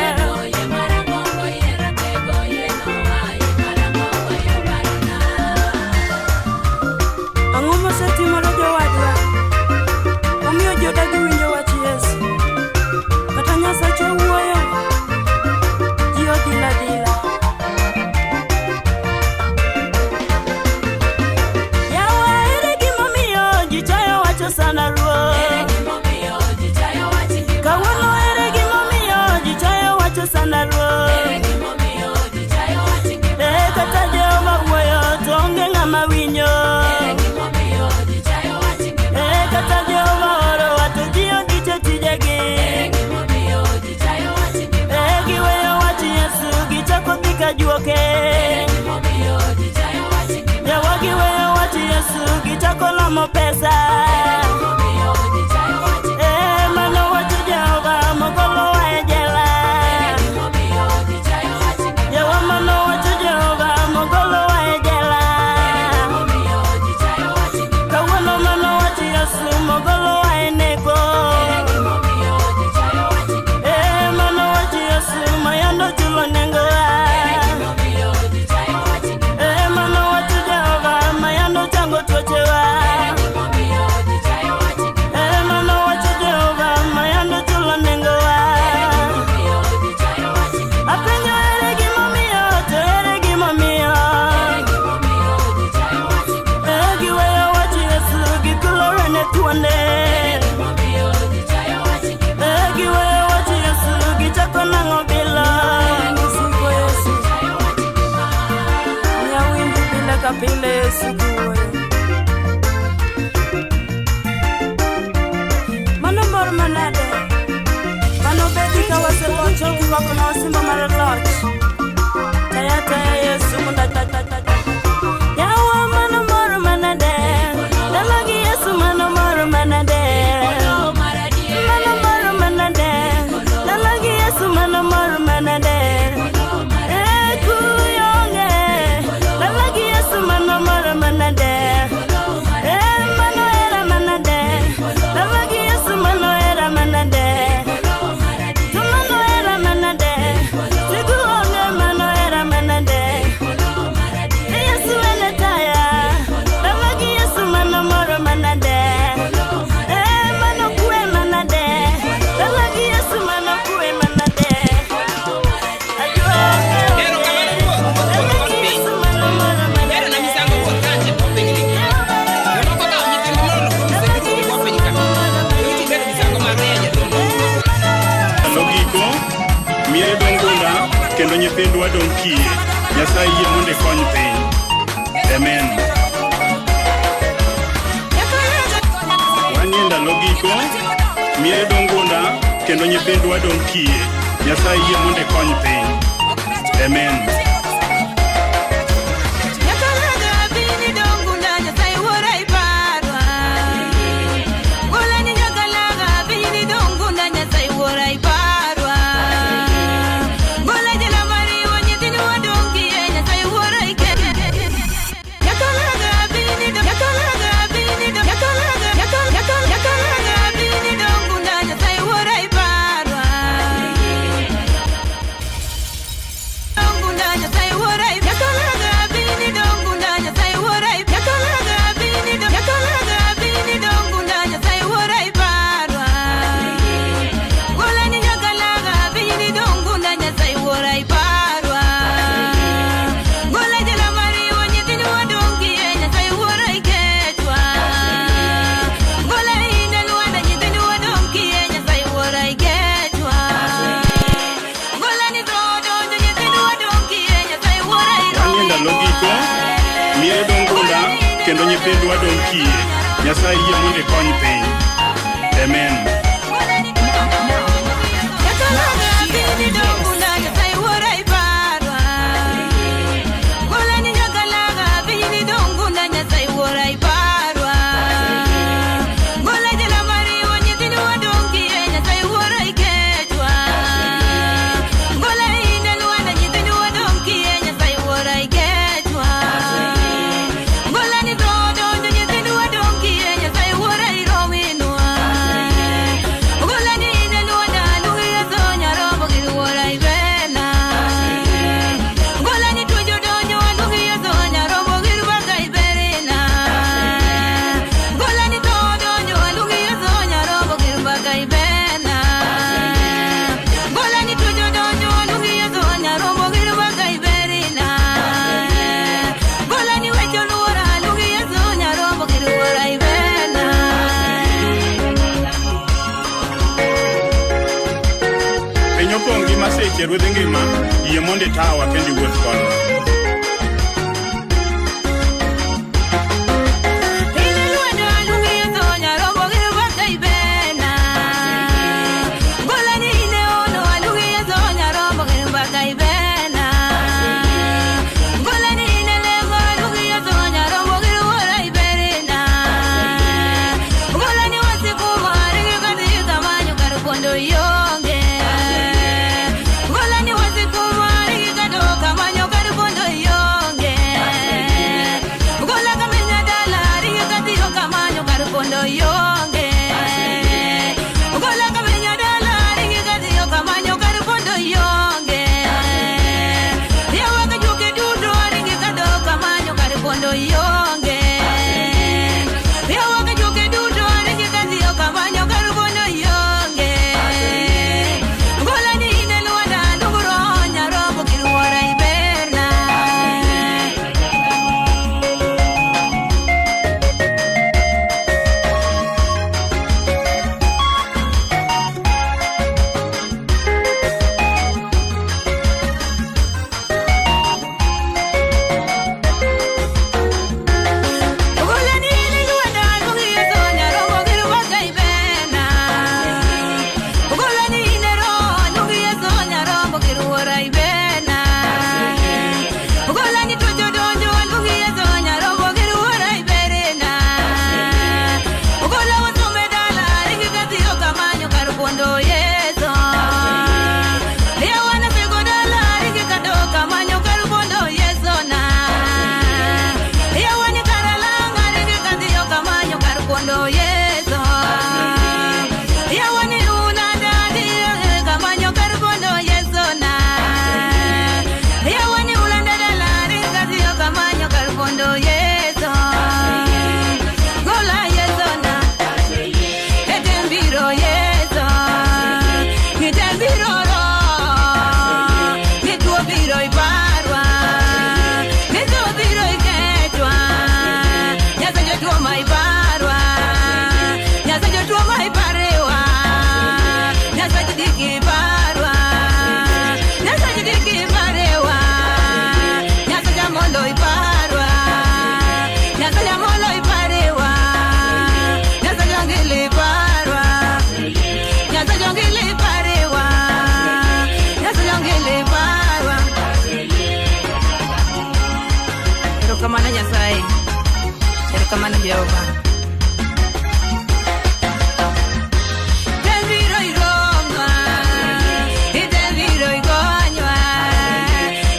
sanda ruoth. Eh, kata Jehova wuoyo to onge ng'ama winjo. Eh, kata Jehova orowa to ji odich e tijegi. Eh, giweyo wach Yesu gichako dhi ka juoke. Yawa giweyo wach Yesu gichako lamo pesa. Eh, mano wach Jehova mogolowa e jela. Yawa mano wach Jehova mogolowa e jela. Kawuono mano wach Yesu mogolowa e neko. Eh, mano wach Yesu mayando chulo nengowa. Eh, mano wach Jehova mayando chango tuochewa. Eh, mano wach Jehova mayando chulo nengowa. Apenjo ere gimomiyo, to ere gimomiyo. Eh, giweyo wach Yesu gikulore ne thuonde. Eh, giweyo wach Yesu gichako nang'o bila. Siko Yesu. Nyawinjo pile ka pile Yesu kuoyo. Mano mor manade. Mano bedi ka waselocho girwako na osimbo mar loch. Taya taya Yesu mondo ta ta ta ta. Yawa mano mor manade. Dala gi Yesu mano mor manade. Mano mor manade. Dala gi Yesu mano mor manade. Eh, kuyonge. Dala gi Yesu mano mor manade. Eh, mano era manade. Dala gi Yesu mano era manade. To mano era manade. Sikuonge mano era manade. Yesu ene taya. Dala gi Yesu mano mor manade. Eh, mano kwe manade. Dala gi Yesu mano kwe manade. Erokamano Ruoth, polo kod piny. Berona misango wuon kanje e pinyni. Jomoko kawo nyithindgi mondo olok misengini e bwo piny ka. To in ibedo misango mar riyo jadolo. Ndalo giko, miere dong' gunda kendo nyithindwa dong' kiye. Nyasaye yie mondo ikony piny. Amen. Wanie ndalo giko, miere dong' gunda kendo nyithindwa dong' kiye. Nyasaye yie mondo ikony piny. Amen. Nyakalaga piny dongunda Nyasaye wuora iparwa. Golani nyakalaga piny dongunda Nyasaye wuora iparwa. Gola jela mariwo nyithindo wadongie Nyasaye wuora ike. Nyakalaga piny do nyakalaga piny do nyakalaga nyakal nyakal nyakalaga piny dongunda Nyasaye wuora iparwa. Dongunda Nyasaye wuora nyakalaga piny dongunda Nyasaye wuora nyakalaga piny do nyakalaga piny dongunda Nyasaye wuora iparwa. Golani nyakalaga piny dongunda Nyasaye wuora iparwa. Gola jela mariwo nyithindo wadongie Nyasaye wuora iketwa. Gola ine lwanda nyithindo wadongie Nyasaye wuora iketwa. Golani dhodonjo nyithindo wadongie Nyasaye wuora Wanie ndalo giko, miere dong' gunda kendo nyithindwa dong' kiye. Nyasaye yie mondo ikony piny. Amen. Nyakalaga piny dongunda Nyasaye wuora iparwa. Golani nyakalaga piny dongunda Nyasaye wuora iparwa. Gola jela mariwo nyithindo wadongie Nyasaye wuora iketwa. Gola ine lwanda nyithindo wadongie Nyasaye wuora iketwa. Golani dhodonjo nyithindo wadongie Nyasaye wuora irowinwa. Weche ruodh ngima, yie mondo itawa kendo iwuoth kodwa. Erokamano Nyasaye, erokamano Jehova. Tembiro iromwa, itembiro ikonywa,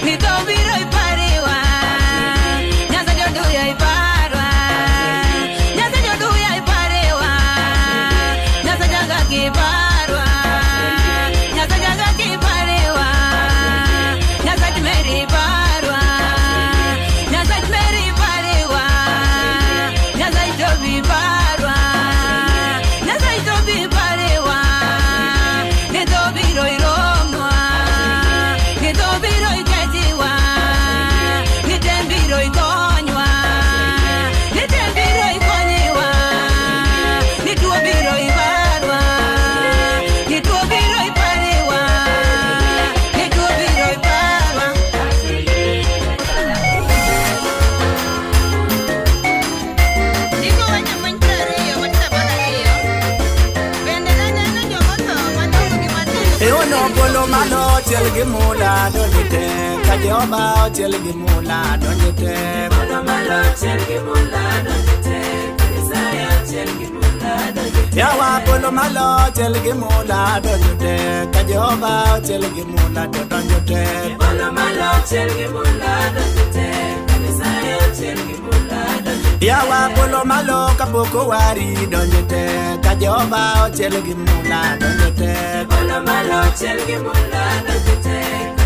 nitobiro ipariwa, Nyasaye oduya iparwa, Nyasaye oduya ipariwa, Nyasaye agaki iparwa, Nyasaye agaki ipariwa, Nyasaye meri iparwa, Nyasaye meri ipariwa, Nyasaye tobi iparwa, Nyasaye tobi ipariwa, nitobiro iromwa, nitobiro ikechiwa, nitembiro ikonywa, nitembiro ikonyiwa, nituo biro iparwa, nituo biro ipariwa, nituo biro iparwa. Eono polo malo ochiel gi mula donjo te ka Jehova ochiel gi mula donjo te Polo malo ochiel gi mula donjo te, Nyasaye ochiel gi mula donjo te. Yawa polo malo ochiel gi mula donjo te ka Jehova ochiel gi mula to donjo te Polo malo ochiel gi mula donjo te, Nyasaye ochiel gi mula donjo te. Yawa polo malo kapok owari donjo te ka Jehova ochiel gi mula donjo te Polo malo ochiel gi mula donjo te,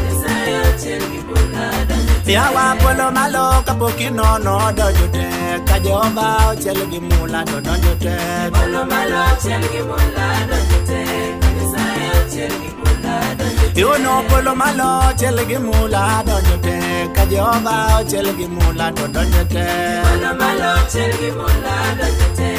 Nyasaye ochiel gi mula donjo te. Yawa polo malo kapok inono donjo te ka Jehova ochiel gi mula to donjo te Polo malo ochiel gi mula donjo te, Nyasaye ochiel gi mula donjo te. Yono polo malo ochiel gi mula donjo te ka Jehova ochiel gi mula to donjo te Polo malo ochiel gi mula donjo te,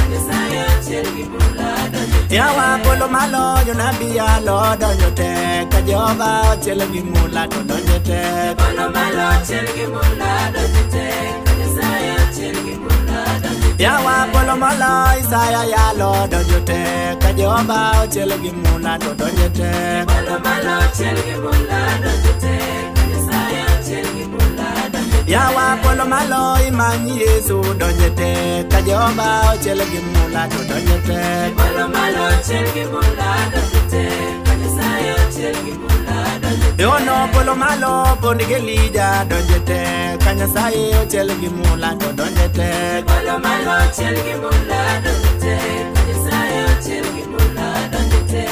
Nyasaye ochiel gi mula donjo te. Yawa polo malo jonabi yalo donjo te ka Jehova ochiel gi mula to donjo te. Polo malo chiel gi mula donjo te ka Nyasaye ochiel gi mula donjo te. Yawa polo malo Isaya yalo donjo te ka Jehova ochiel gi mula to donjo te. Polo malo chiel gi mula donjo te ka Nyasaye ochiel gi mula donjo te. Yawa polo malo imanyi Yesu donjo te ka Jehova ochiel gi mula to donjo te. Polo malo chiel gi mula donjo te ka Nyasaye ochiel gi mula donjo te. Yono polo malo pond gi Elija donjo te ka Nyasaye ochiel gi mula to donjo te. Polo malo chiel gi mula donjo te ka Nyasaye ochiel gi mula donjo te.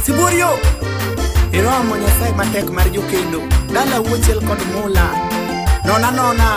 Sibuorio iromo Nyasaye matek mar jokendo dala wuochiel kod mula nona nona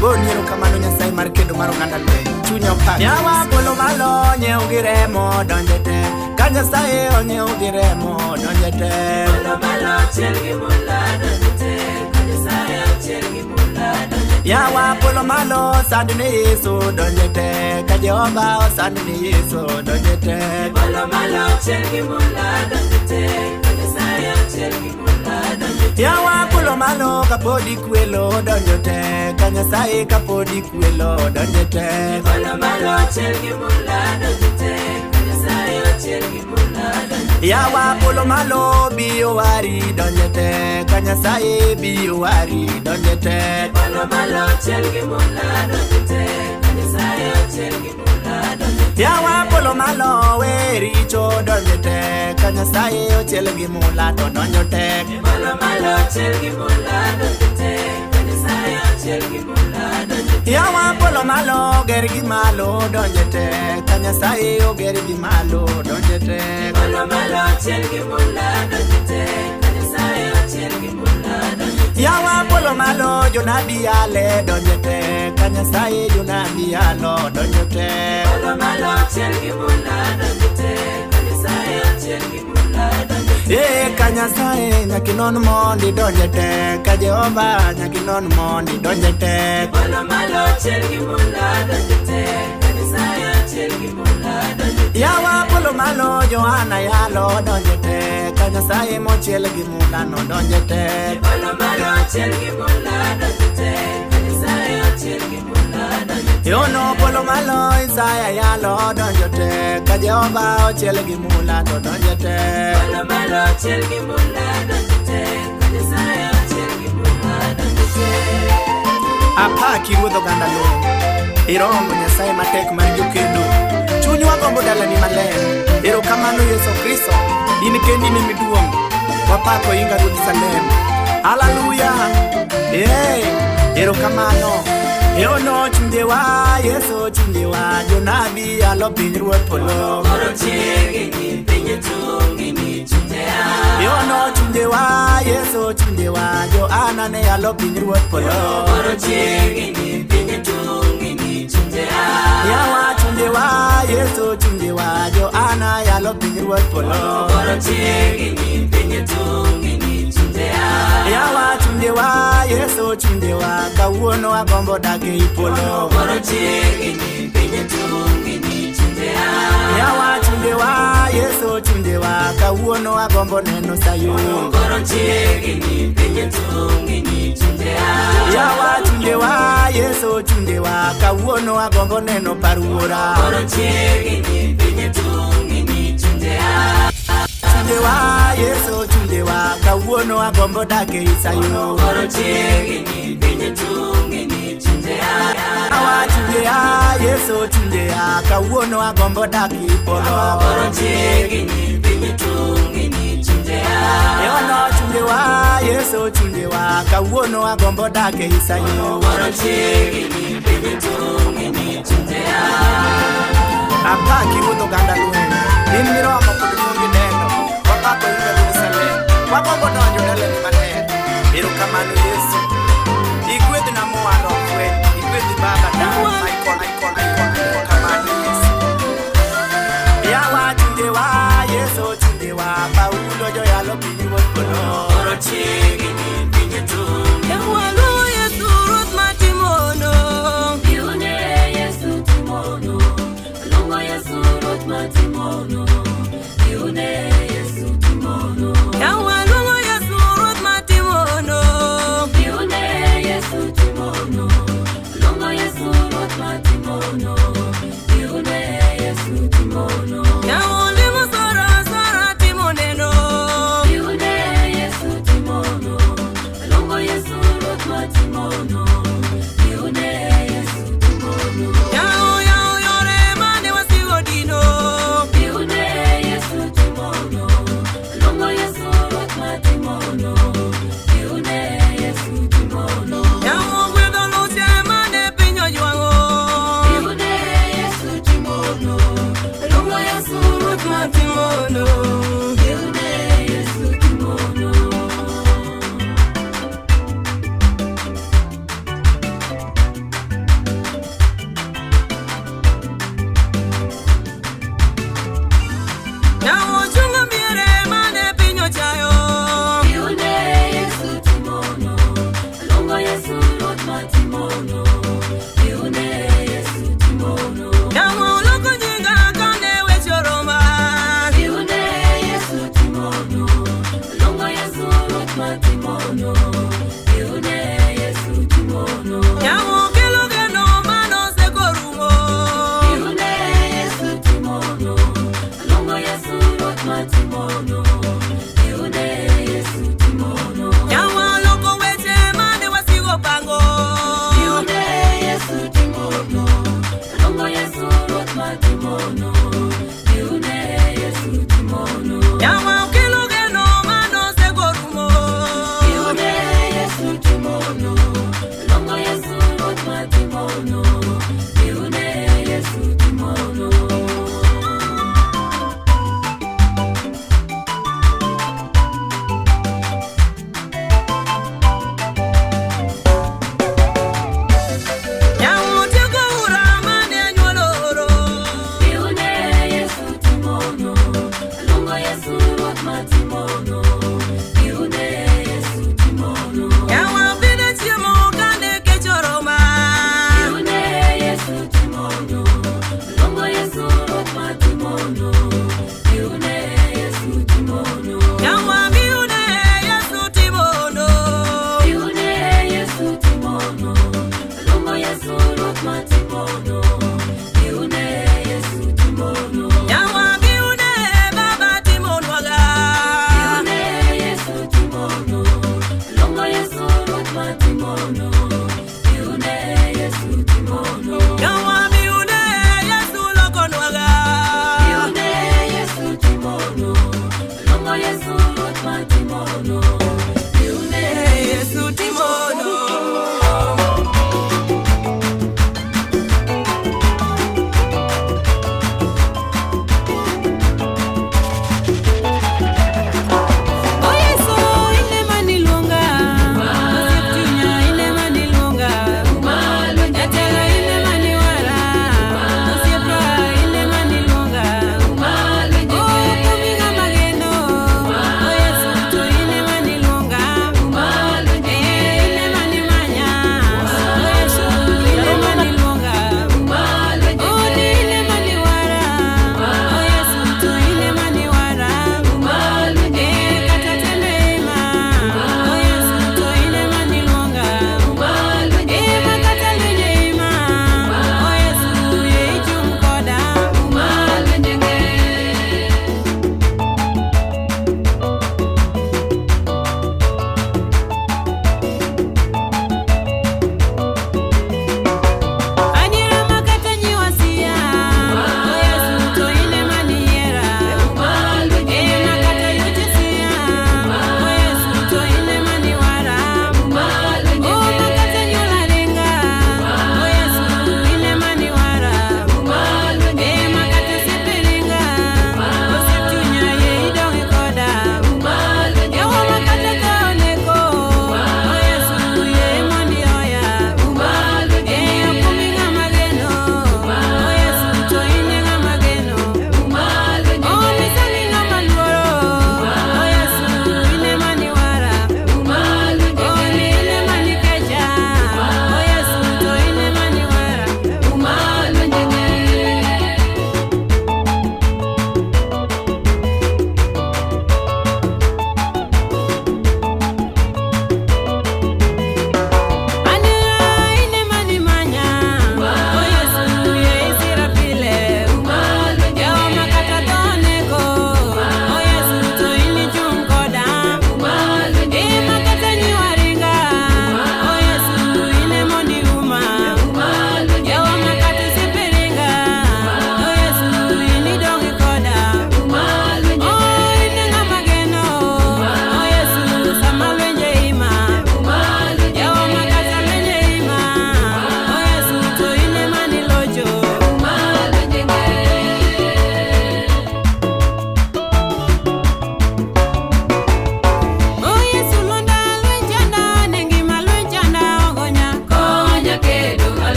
goni erokamano Nyasaye mar kendo mar oganda lweny chunya opak. Yawa polo malo nyiew gi remo donjo te ka Nyasaye onyiew gi remo donjo te. Polo malo chiel gi mula donjo te ka Nyasaye ochiel gi mula donjo te. Yawa polo malo sand ne Yesu donjo te ka Jehova osand ne Yesu donjo te. Polo malo chiel gi mula donjo te ka Nyasaye ochiel gi mula donjo te. Yawa polo malo kapodi kwelo donjo te ka Nyasaye kapodi kwelo donjo te. Polo malo chiel gi mula donjo te ka Nyasaye ochiel gi mula donjo te. Yawa polo malo biyo wari donjo te ka Nyasaye biyo wari donjo te. Polo malo chiel gi mula donjo te ka Nyasaye ochiel gi mula donjo te. Yawa polo malo we richo donjo te ka Nyasaye ochiel gi mula to donjo te. Polo malo chiel gi mula donjo te ka Nyasaye ochiel gi mula donjo te. Yawa polo malo ger gi malo donjo te ka Nyasaye oger gi malo donjo te. Polo malo chiel gi mula donjo te ka Nyasaye ochiel gi mula donjo te. Yawa polo malo jonabi yale donjo te ka Nyasaye jonabi yalo donjo te. Polo malo chiel gi mula donjo te ka Nyasaye ochiel gi mula donjo te. Ee ka Nyasaye nyaka inon mondi donjo te ka Jehova nyaka inon mondi donjo te. Polo malo chiel gi mula donjo te ka Nyasaye ochiel gi mula donjo te. Yawa polo malo Johana yalo donjo te ka Nyasaye mochiel gi mula no donjo te. Polo malo chiel gi mula donjo te ka Nyasaye ochiel gi mula donjo te. Yono polo malo Isaya yalo donjo te ka Jehova ochiel gi mula to donjo te. Polo malo chiel gi mula donjo te ka Nyasaye ochiel gi mula donjo te. Apaki ruodh oganda lweny iromo Nyasaye matek mar jokendo chunywa gombo dalani maler. Erokamano Yesu Kristo in kendi ne miduong' wapako inga ruodh Salem. Haleluya erokamano. Yono chunjewa Yesu chunjewa jonabi yalo piny ruoth polo. Koro chiegni piny tungni chunje a. Yono chunjewa Yesu chunjewa Johana ne yalo piny ruoth polo. Koro chiegni piny tungni chunje a. Yawa chunjewa Yesu chunjewa Johana yalo piny ruoth polo. Koro chiegni piny tungni chunje a. Yawa chunjewa Yesu chunjewa kawuono agombo dak ei polo. Koro chiegni piny tungni chunje a. Yawa chunjewa Yesu chunjewa kawuono agombo neno Sayun. Koro chiegni piny tungni chunje a. Yawa chunjewa Yesu chunjewa kawuono agombo neno par wuora. Koro chiegni piny tungni chunje a. Chunjewa Yesu chunjewa kawuono agombo dak ei Sayun. Koro chiegni piny tungni chunje a. Yawa chunjewa Yesu chunjewa kawuono agombo dak ei polo. Koro chiegni piny tungni chunje a. Yono chunjewa Yesu chunjewa kawuono agombo dak ei Sayun. Koro chiegni piny tungni chunje a. Apaki ruodh oganda lweny in miromo kod luongi neno wapako inga ruodh Salem wagombo donjo dalani maler. Erokamano Yesu igwedhna mowalo fweny igwedhi baba na Michael Michael Michael erokamano Yesu. Yawa chunjewa Yesu chunjewa Paulo joyalo piny ruoth polo. Koro chiegni piny tungni. Ewalu Yesu ruoth matimono. Biune Yesu timono, luongo Yesu ruoth matimono. Nyamogwedho luche mane piny ojwang'o. Ruoth matimono. Nyawochungo miere mane piny ochayo.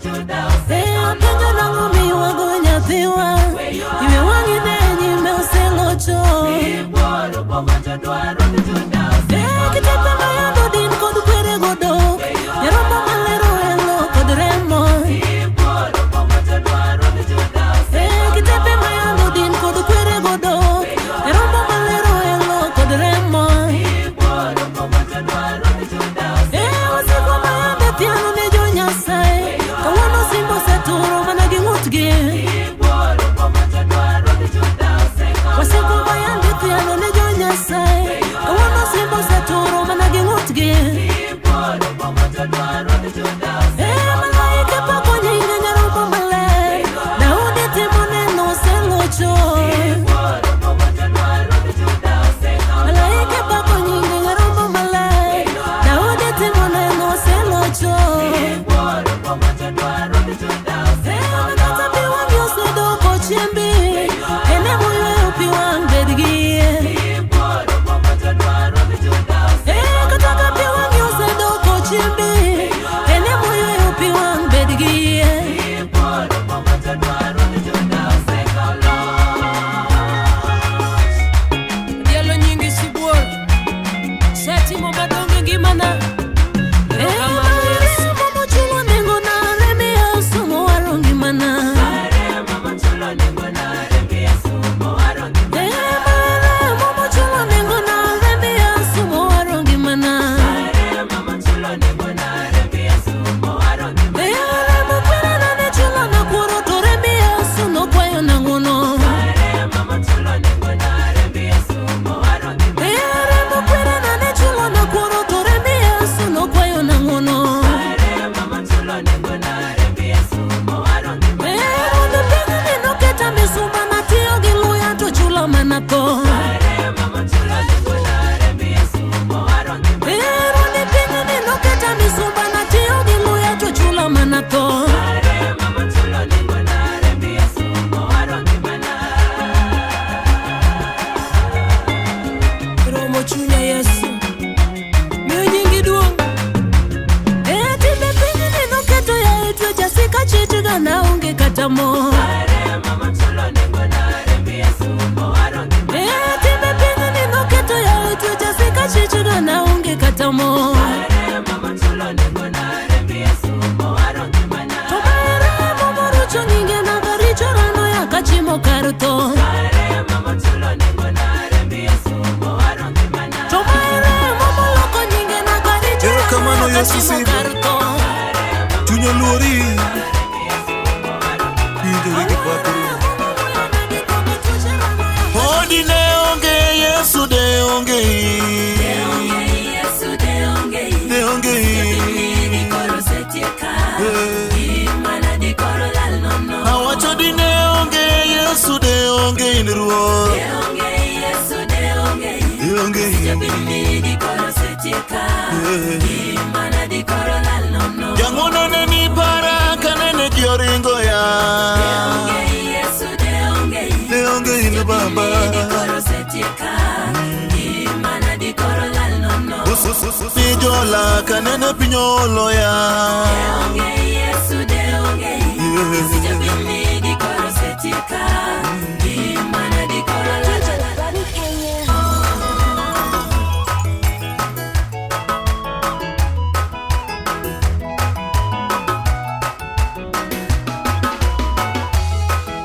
E apenjo nang'o miywago nyathiwa. Ywe wang'i ne nyime oselocho. E kitepe mayando din kod kwere godok. Nyarombo malero elo kod remo. E kitepe mayando din kod kwere godok. Nyarombo malero elo kod remo. E wasikwa mayande thiano ne jo Nyasaye. Kawuono simba oseturo mana gi ng'utgi. Wasikwa mayande thiano ne jo Nyasaye. Kawuono simba oseturo mana gi ng'utgi. E malaike pako nyinge nyarombo maler. Daudi timo neno oselocho. Malaike pako nyinge nyarombo maler. Daudi timo neno oselocho. E kata pi wang'i osedoko chiembi. En emoyweyo pi wang' bed gi yie. E kata ka pi wang'i osedoko chiembi. En emoyweyo pi wang' bed gi yie. Dielo nyingi sibuor. Setimo madongo e ngimana. Erokamano Yesu. Remo mochulo nengona, remb Yesu mowaro ngimana. Remo mochulo nengona, remb Yesu mowaro ngimana. Remo kwerena ne chulona kuoro to remb Yesu nokwayona ng'wono. Remo kwerena ne chulona kuoro to remb Yesu nokwayona ng'wono. Ruodh pinyni noketa misumba natiyo gi luya to chula mana tho. Ruodh pinyni noketa misumba natiyo gi luya to chula mana tho. Romo chunya Yesu. Miyo nyingi duong'. E timbe pinyni noketo ya e twech asika chich ga naonge kata mo. E timbe pinyni noketo ya e twech asika chich ga naonge kata mo. To remo morucho nyinge mag richo rano ya kachimo kar tho. To remo moloko nyinge mag richo rano Erokamano ya Yesu kachimo Sibo. kar tho. Chuny oluori Winjori gi pakruok. Podi ne onge Yesu de onge De onge Awacho di ne onge Yesu de onge in Ruoth De onge Jang'wono ne ni para kanene ji oringo ya De onge in Baba Ni jola kanene piny oloya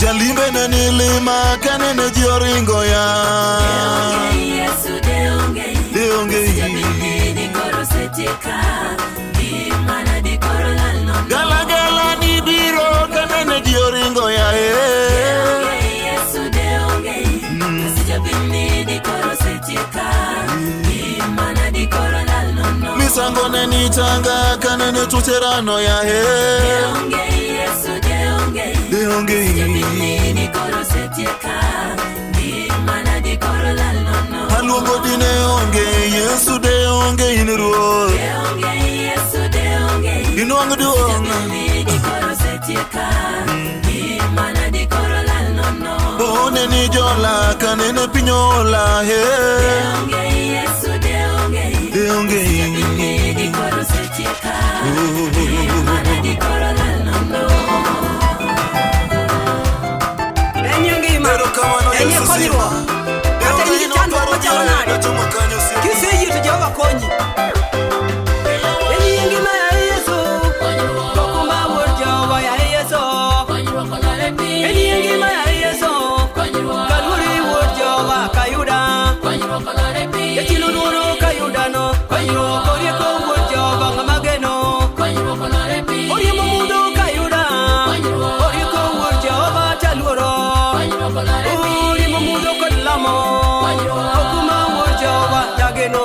Jalimbe ne ni lima kanene ji oringo ya De onge Gala gala ni biro kanene ji oringo ya Misango ne ni tanga kanene tucherano ya De onge Aluongo dine onge Yesu de onge in Ruoth Inwang' duong' One ni jola kanene piny ola he De onge konyi. Enie ngima ya Yesu, okumba wuod Jehova ya Yesu. Enie ngima ya Yesu, kaluori wuod Jehova kayuda. Jachien oluoro kayudano, orieko wuod Jehova ng'ama geno. Oriembo mudho kayuda, orieko wuod Jehova taluoro. Oriembo mudho kod lamo, okumba wuod Jehova tageno.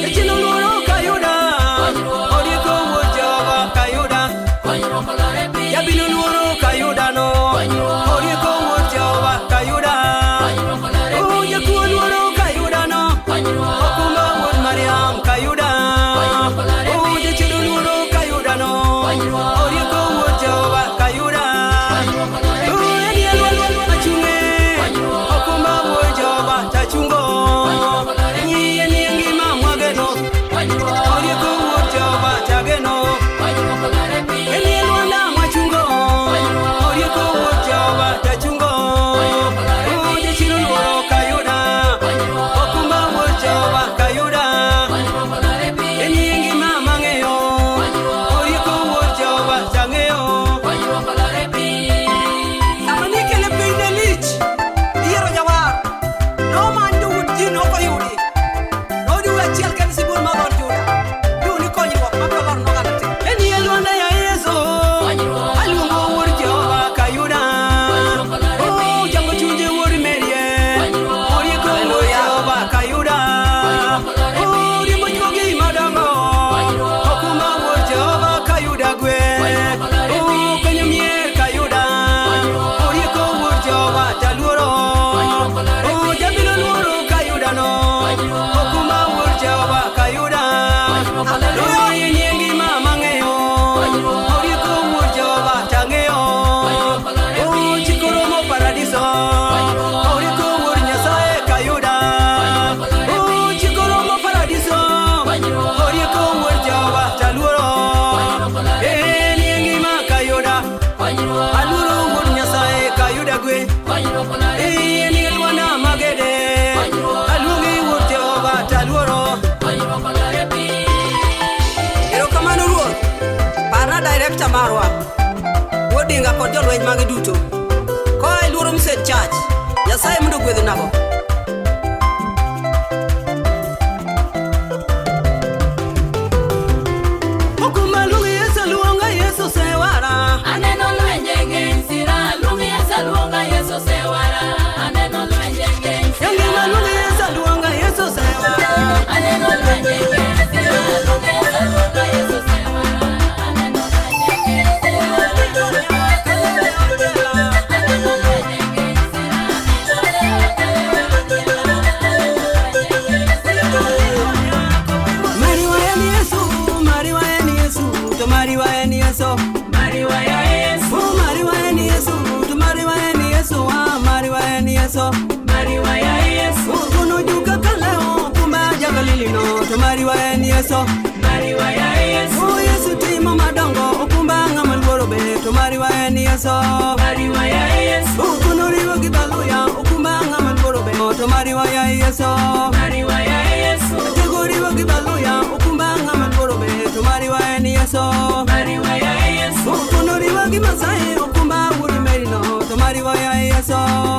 Jachien oluoro kayuda, orieko wuod Jehova kayuda. Jabilo luoro kayudano, orieko wuod Jehova kayuda. Oh, jakuo luoro kayudano, okumba wuod Mariam kayuda. Oh, jachien luoro kayudano, orieko wuod Jehova kayuda. Oh, enie lwanda machung'e, okumba wuod Jehova tachungo. Enie ngima mwageno, orieko wuod Jehova tageno. Enie lwanda mwachungo, orieko wuod Jehova tachungo. Oh, jachien oluoro kayuda, okumba wuod Jehova kayuda. Enie ngima mang'eyo, orieko wuod Jehova tang'eyo. Sama nikele piny ne lich, iyiero jawar. Nomany jowuoth ji nokoyudi. Nojiw achiel kende sibuor mar dhood Juda. Duni konyruok ma biro loro noganda te. Enie lwanda ya Yesu, aluongo wuod Jehova kayuda. Oh, jango chunje wuod Merie, orieko wuod Jehova kayuda. Oh, riembo juogi madongo, okumba wuod Jehova kayuda gwe. Oh, konyo mier kayuda, orieko wuod Jehova taluoro. Oh, jabilo luoro kayudano, okumba wuod Jehova kayuda. Oh, enie ngima mang'eyo, orieko wuod Jehova tang'eyo. Oh, chikoromo paradiso, orieko wuod Nyasaye kayuda. Oh, chikoromo paradiso, orieko wuod Jehova taluoro. Enie ngima kayuda, aluoro wuod Nyasaye kayuda gwe. Enie lwanda magede, aluongi wuod Jehova taluoro. Erokamano Ruoth. Parna director marwa. Wuod Dinga kod jolweny mage duto. Koa e Luoro Mission Church. Nyasaye mondo ogwedhnago. Okumba luongi Yesu luonga Yesu sewara. Aneno lwenje ng'eny sira, luong Yesu aluonga Yesu osewara. Aneno lwenje ng'eny sira. Yangima luongi Yesu luonga Yesu sewara. Aneno lwenje ng'eny sira, luong Yesu aluonga Yesu osewara. Aneno lwenje ng'eny sira. Aneno lwenje ng'eny sira. Mariwa en Yesu, Mariwa en Yesu, to Mariwa en Yesu. Mariwa ya Yesu, Oh, Mariwa en Yesu, to Mariwa en Yesu, ah, Mariwa en Yesu. Mariwa ya Yesu, Oh, kono juga kaleo, kumba jagalilino, to Mariwa en Yesu. Mariwa ya Yesu, Oh, Yesu timo madongo, okumba ng'ama luoro be, to Mariwa en Yesu. Mariwa ya Yesu, Oh, kono riwo gi baluya, okumba ng'ama luoro be, to Mariwa ya Yesu. Mariwa ya Yesu, Tego riwo gi baluya, okumba ng'ama luoro be, to Mariwa en Yesu. Mariwa ya Yesu, Okono riwo gi Masai, okumba wuod Merino, to Mariwa ya Yesu.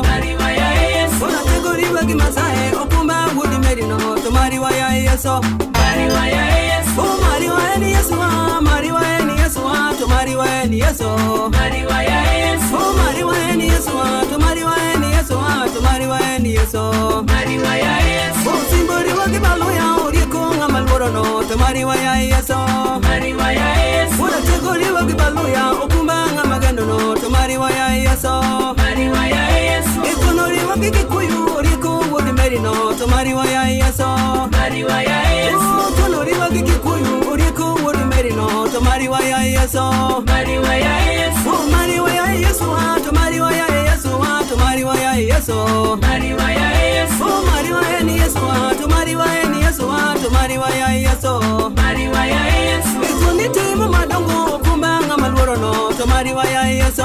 Mariwa ya Yesu, Ona tego riwo gi Masai, okumba wuod Merino, to Mariwa ya Yesu. Mariwa ya Yesu, Oh, Mariwa en Yesu, ah, Mariwa en Yesu, ah, to Mariwa en Yesu. Mariwa ya Yesu, Oh, Mariwa en Yesu, ah, to Mariwa en Yesu, ah, to Mariwa en Yesu. Mariwa ya Yesu, Oh, Simbo riwo gi Baluya, orieko ng'ama luoro no, to Mariwa ya Yesu. Mariwa ya Yesu, Ona tego riwo gi Baluya, okumba ng'ama geno no, to Mariwa ya Yesu. Mariwa ya Yesu, Ikono riwo gi Kikuyu, orieko wuod Merino, to Mariwa ya Yesu. Mariwa ya Yesu, Kono riwo gi Kikuyu, orieko wuod Merino, to Mariwa ya Yesu. Mariwa ya Yesu, Oh, Mariwa ya Yesu, ah, to Mariwa ya Yesu, ah, to Mariwa ya Yesu. Mariwa ya Yesu, Oh, Mariwa en Yesu, ah, to Mariwa en Yesu, ah, to Mariwa ya Yesu. Mariwa ya Yesu, Ikundi timo madongo, okumba ng'ama luoro no, to Mariwa ya Yesu.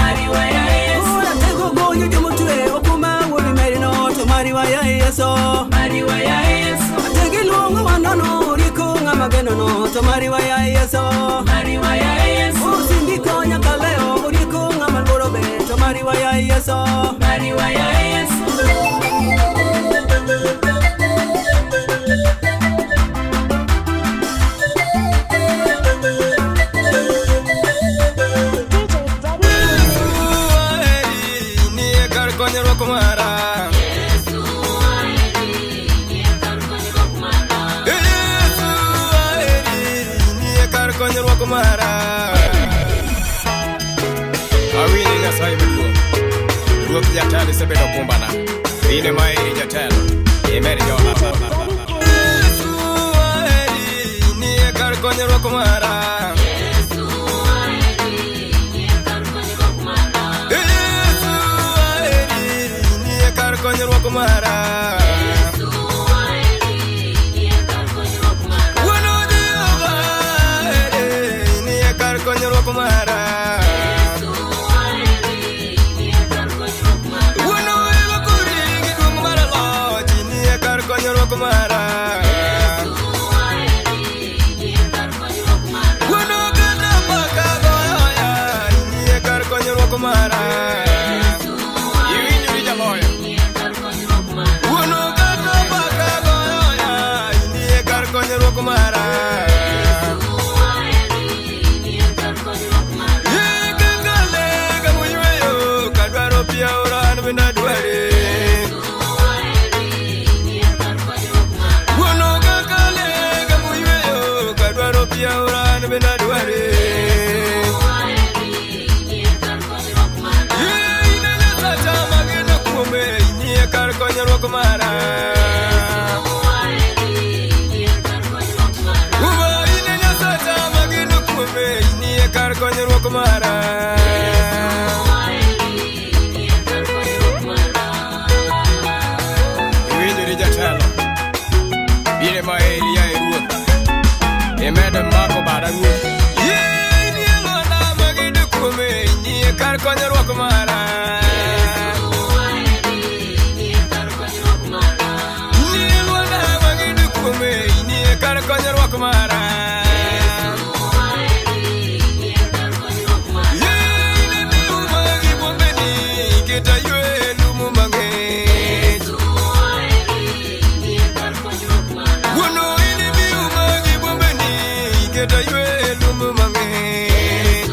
Mariwa ya Yesu, Oh, ratego gonyo jomotwe, okumba wuod Merino, to Mariwa ya Yesu. Mariwa ya Yesu, Ategi mageno no to mariwa ya Yesu. Mariwa ya Yesu. Usindiko nyaka leo urieko ng'ama luoro be to mariwa ya Yesu. Mariwa ya Yesu. Awinji Nyasaye maduong'. Ruoth jatelo isebedo kumbana. In ema iri jatelo. Imed jola. Yesu aheri, nie kar konyruok mara. Yesu aheri, nie kar konyruok mara. Wuon Jehova aheri, nie kar konyruok mara. Wuon oego kori gi duong' mar loch, nie kar konyruok mara. Wuon oganda paka goyo ya, nie kar konyruok mara. Iwinjori jaloyo. Wuon oganda paka goyo ya, nie kar konyruok mara. Ye kaka le kamoyweyo, kadwaro pi aora an bende adware. Wuon kaka le kamoyweyo, kadwaro pi aora an bende adware. Ye in e Nyasacha mageno kuome, inie kar konyruok mara. Uma in e Nyasacha mageno kuome, inie kar konyruok mara. Iwinjori jatelo. In ema eri yaye ruoth. Imedo mako bada ruoth. Yie inie lwanda mageno kuome, inie kar konyruok mara. Inie lwanda mageno kuome, inie kar konyruok mara. Yie in e miuma gi bwombeni, keta ywe lum mang'ich. Wuono in e miuma gi bwombeni, keta ywe lum mang'ich.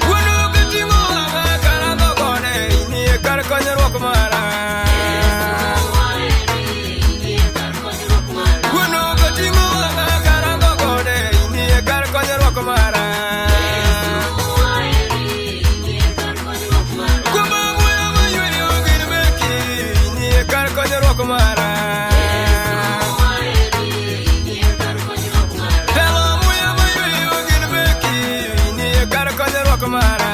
Wuono kating'o wang'a karango gode, inie kar konyruok mara. Wuono kating'o wang'a karango gode, inie kar konyruok mara. Kuom muya mayweyo gin meki, inie kar konyruok mara. Telo muya mayweyo gin meki, inie kar konyruok mara.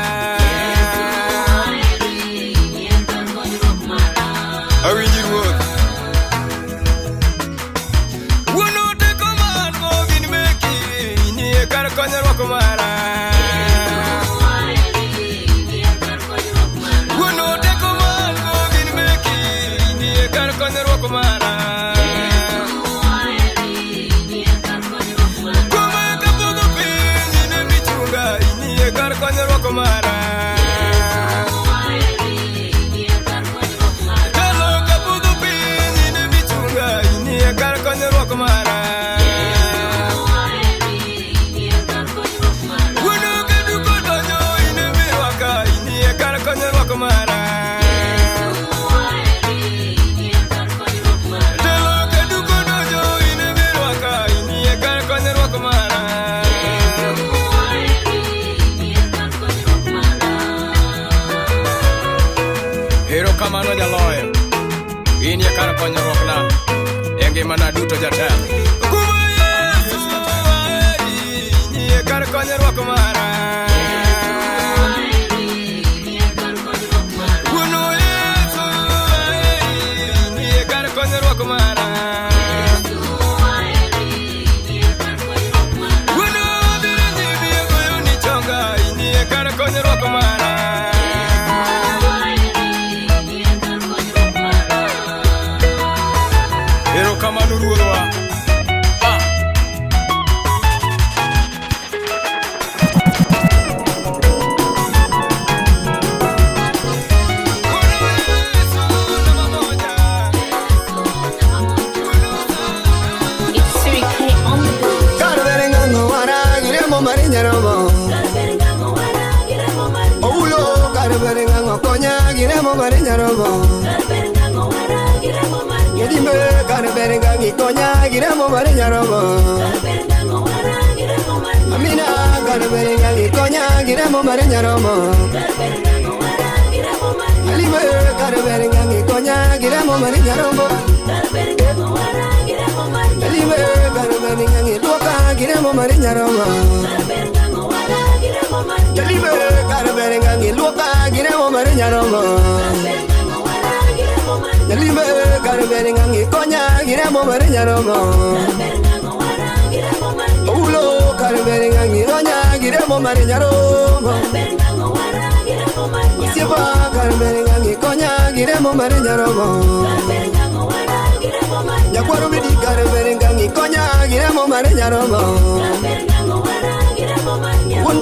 Awinji ruoth. Wuon teko man go gin meki, inie kar konyruok mara. Wuon teko man go gin meki, inie kar konyruok mara. Kuoma kapodho piny in ema ichunga, inie kar konyruok mara. Telo kapodho piny in ema ichunga, inie kar konyruok mara. Wuon kaduko donjo in ema irwaka, inie kar konyruok mara. Telo kaduko donjo in ema irwaka, inie kar konyruok mara. Erokamano jaloyo, in e kar konyruokna e ngimana duto jatelo. Kuma Yesu aheri, inie kar konyruok mara. Wuon Yesu aheri, inie kar konyruok mara. Wuon abiro nyimi e goyoni chonga, inie kar konyruok mara. Erokamano ruodhwa. remo mar nyarombo. Nyadimbe kar ber ngang' ikonya gi remo mar nyarombo. Amina kar ber ngang' ikonya gi remo mar nyarombo. Alime kar ber ngang' ikonya gi remo mar nyarombo. Alime kar ber ngang' iluoka gi remo mar nyarombo. Alime kar ber ngang' iluoka gi remo mar nyarombo. Alime kar ber ngang' ikonya gi remo mar nyarombo. Oulo kar ber ngang' ikonya gi remo mar nyarombo. Osiepa kar ber ngang' ikonya gi remo mar nyarombo. Nyakwaro bidi kar ber ngang' ikonya gi remo mar nyarombo. Wuon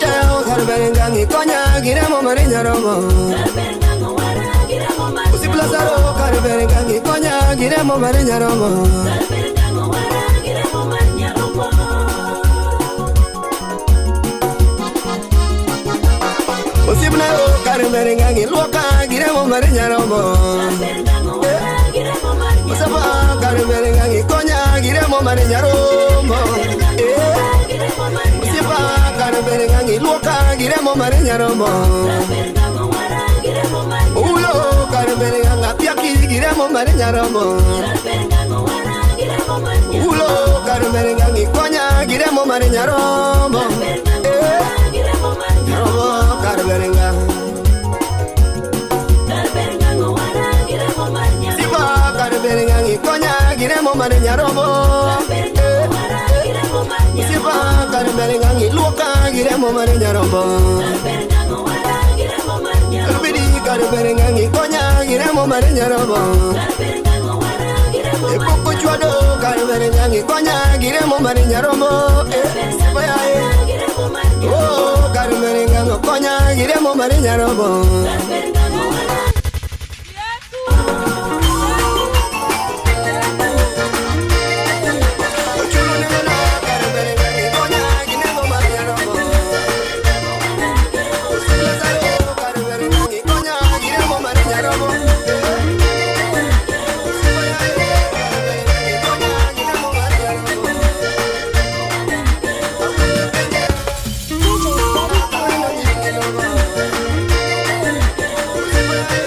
kar ber ngang' ikonya gi remo mar nyarombo. Osip Lazaro kar ber ngang' ikonya gi remo mar nyarombo. Osiepna kar ber ngang' iluoka gi remo mar nyarombo. Osiepa kar ber ngang' ikonya gi remo mar nyarombo. Osiepa kar ber ngang' iluoka gi remo mar nyarombo. Oulo kar ber ngang' apiaki gi remo mar nyarombo. Oulo kar ber ngang' ikonya gi remo mar nyarombo. Nyarombo kar ber ngang'. Sifa kar ber ngang' ikonya gi remo mar nyarombo. Osiepa kar ber ngang' iluoka gi remo mar nyarombo. Bidi kar ber ngang' ikonya gi remo mar nyarombo. E pok ochwado kar ber ngang' ikonya gi remo mar nyarombo. Sifa yaye. Oh kar ber ngang' okonya gi remo mar nyarombo. DJ Betty K.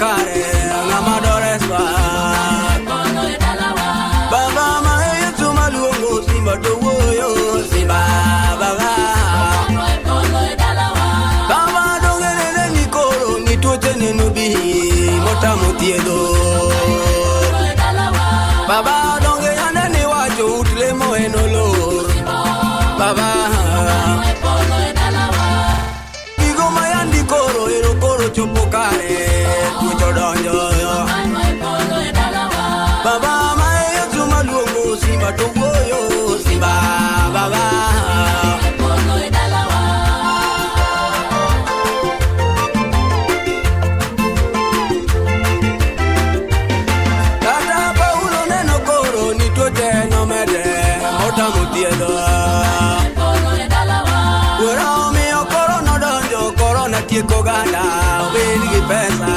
kare ng'ama doreswa. Baba ma e Yesu maluongo simba to wuoyo simba baba. Baba donge nene ni koro ni tuoche neno bi motamo thiedho. Baba donge yande ni wacho ut lemo en olor. Baba gigo ma yandi koro ero koro chopo kare tuoche odonjo. Baba ma e Yesu maluongo simba to wuoyo simba baba. Kata Paulo neno koro ni tuoche nomede motamo thiedho. Wuora omiyo koro nodonjo korona tieko oganda obed gi pesa.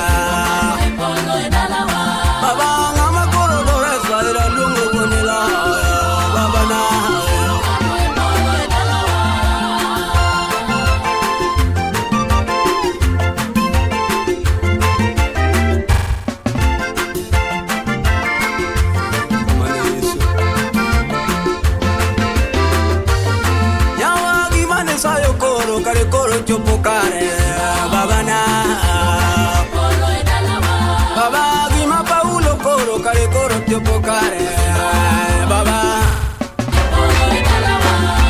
Baba ng'ama koro doreswa ero luongo wuon loyo baba na. Mano Yesu. Yawa gima ne sayo koro kare koro chopo kare baba na. Baba gima Paulo koro kare koro chopo kare baba.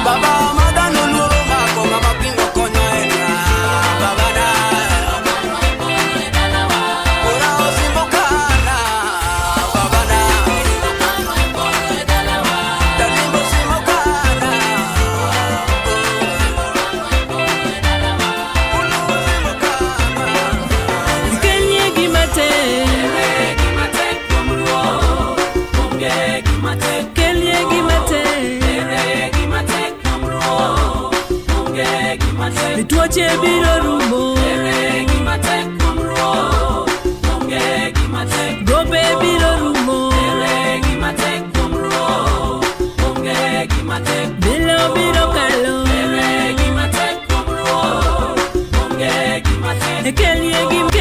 Baba madano luoro mako ng'ama pingo konyo en ng'a baba na. Ora osimbo kana baba na. Dalimbo simo kana. Kelie gima tek. Kelie gima tek. Tuoche biro rumo. Gope biro rumo. Bilo biro kalo. Kelie gima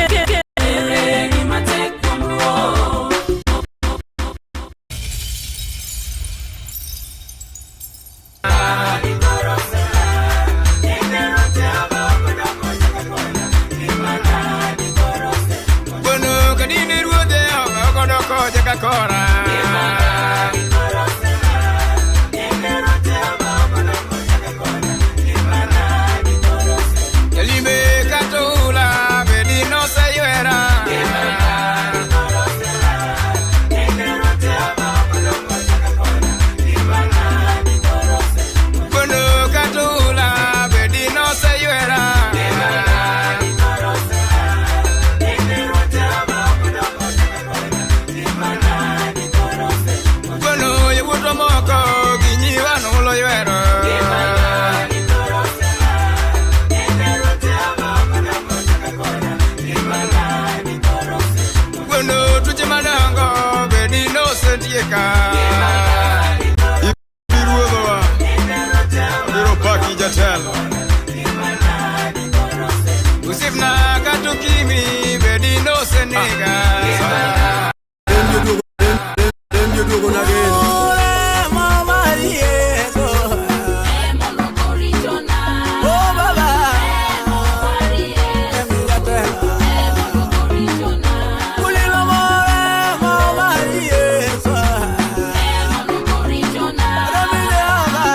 Bono kadine ruodhe okodoko jaka kora. Jalime katula bedi noseywera. Bono katula bedi noseywera. Bono yawuotwa moko gi nyiwa nohulo ywero. Bono tuoche madongo bedi nosetieka. Iruodhowa biro paki jatelo. Osiepna kata okimi bedi nosenega. Duogo na geno. Remo mar Yesu. Oh baba. Jatelo. Kulilo remo mar Yesu. Remo Jehova.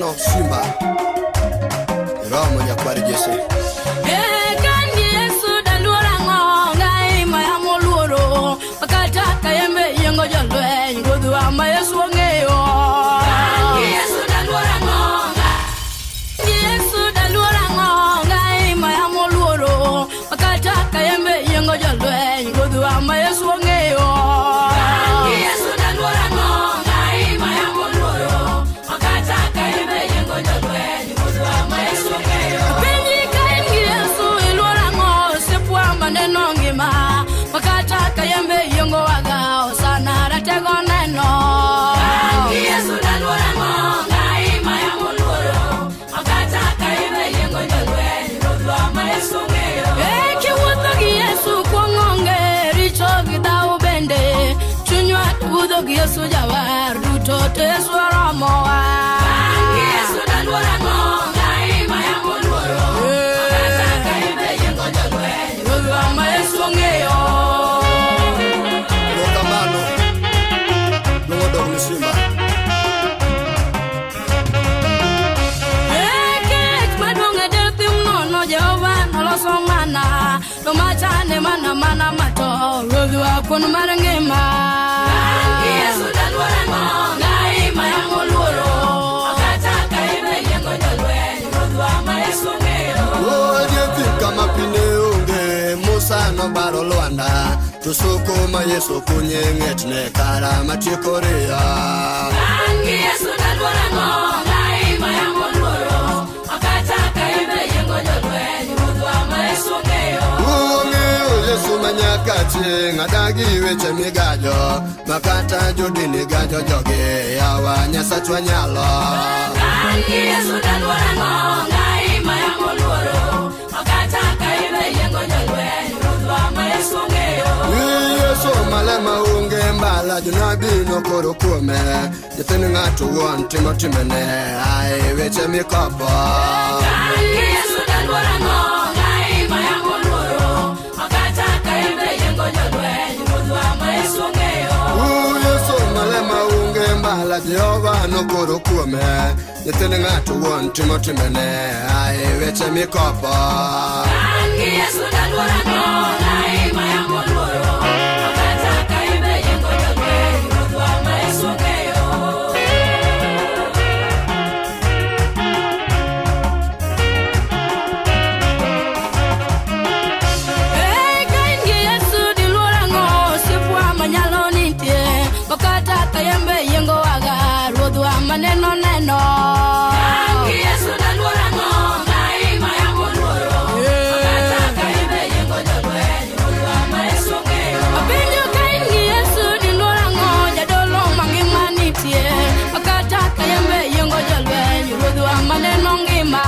Erokamano Simba. Iromo nyakwar Jesse. Kan Yesu daluor ang'o ng'ai ma yamo luoro makata kayembe yiengo jolweny ruodhwa ma Yesu ong'eyo. Yesu daluor ang'o Yesu daluor ang'o ng'ai ma yamo luoro makata kayembe yiengo jolweny ruodhwa ma Yesu ong'eyo. Yesu daluor ang'o ng'ai ma yamo luoro makata kayembe yiengo jolweny ruodhwa ma Yesu ong'eyo. Penji ka in gi Yesu iluor ang'o osiepwa maneno ngima makata kayembe yiengo waga osana ratego neno. Yesu daluor ang'o ng'ai ma yamo luoro makata kayembe yiengo jolweny ruodhwa ma Yesu ong'eyo. Kiwuotho gi Yesu kuong' onge richo gi dhawo bende chunywa budho gi Yesu jawar duto to Yesu oromowa. Yesu daluor ang'o ng'ai ma yamo luoro makata kayembe yiengo jolweny ruodhwa ma Yesu ong'eyo. Erokamano. Luongo dog ni Simba. Kech maduong' e del thim nono Jehova noloso mana to machane mana mana mato ruodhwa kuon mar ngima. Yesu daluor ang'o ng'ai ma yamo luoro makata kayembe yiengo jolweny ruodhwa ma Yesu ong'eyo. Wuodie thim kama pi ne onge, Musa nobaro lwanda, to soko ma Yesu kunye ng'etne kara matieko riyo. Yesu daluor ang'o ng'ai ma yamo luoro makata kayembe yiengo jolweny ruodhwa ma Yesu ong'eyo. Ong'eyo Yesu manyaka chieng' adagi weche migajo makata jodini gajo jogi yawa Nyasachwa nyalo. Yesu daluor ang'o ng'ai ma yamo luoro makata kayembe yiengo jolweny ruodhwa ma Yesu ong'eyo. Yesu malema onge mbala jonabi nokoro kuome nyithind ng'ato wuon timo timbene ae weche mikopo. Yesu daluor ang'o ng'ai ma yamo luoro makata kayembe yiengo jolweny ruodhwa ma Yesu ong'eyo. Yesu malema onge mbala Jehova nokoro kuome nyithind ng'ato wuon timo timbene ae weche mikopo. Yesu daluor ang'o ng'ai ma yamo luoro makata kayembe yiengo jolweny ruodhwa ma Yesu ong'eyo. Ka in gi Yesu diluor ang'o osiepwa manyalo nitie makata kayembe yiengo waga ruodhwa maneno neno. Yesu daluor ang'o ng'ai ma yamo luoro makata kayembe yiengo jolweny ruodhwa ma Yesu ong'eyo. Apenjo ka in gi Yesu diluor ang'o jadolo mangima nitie makata kayembe yiengo jolweny ruodhwa maneno ngima.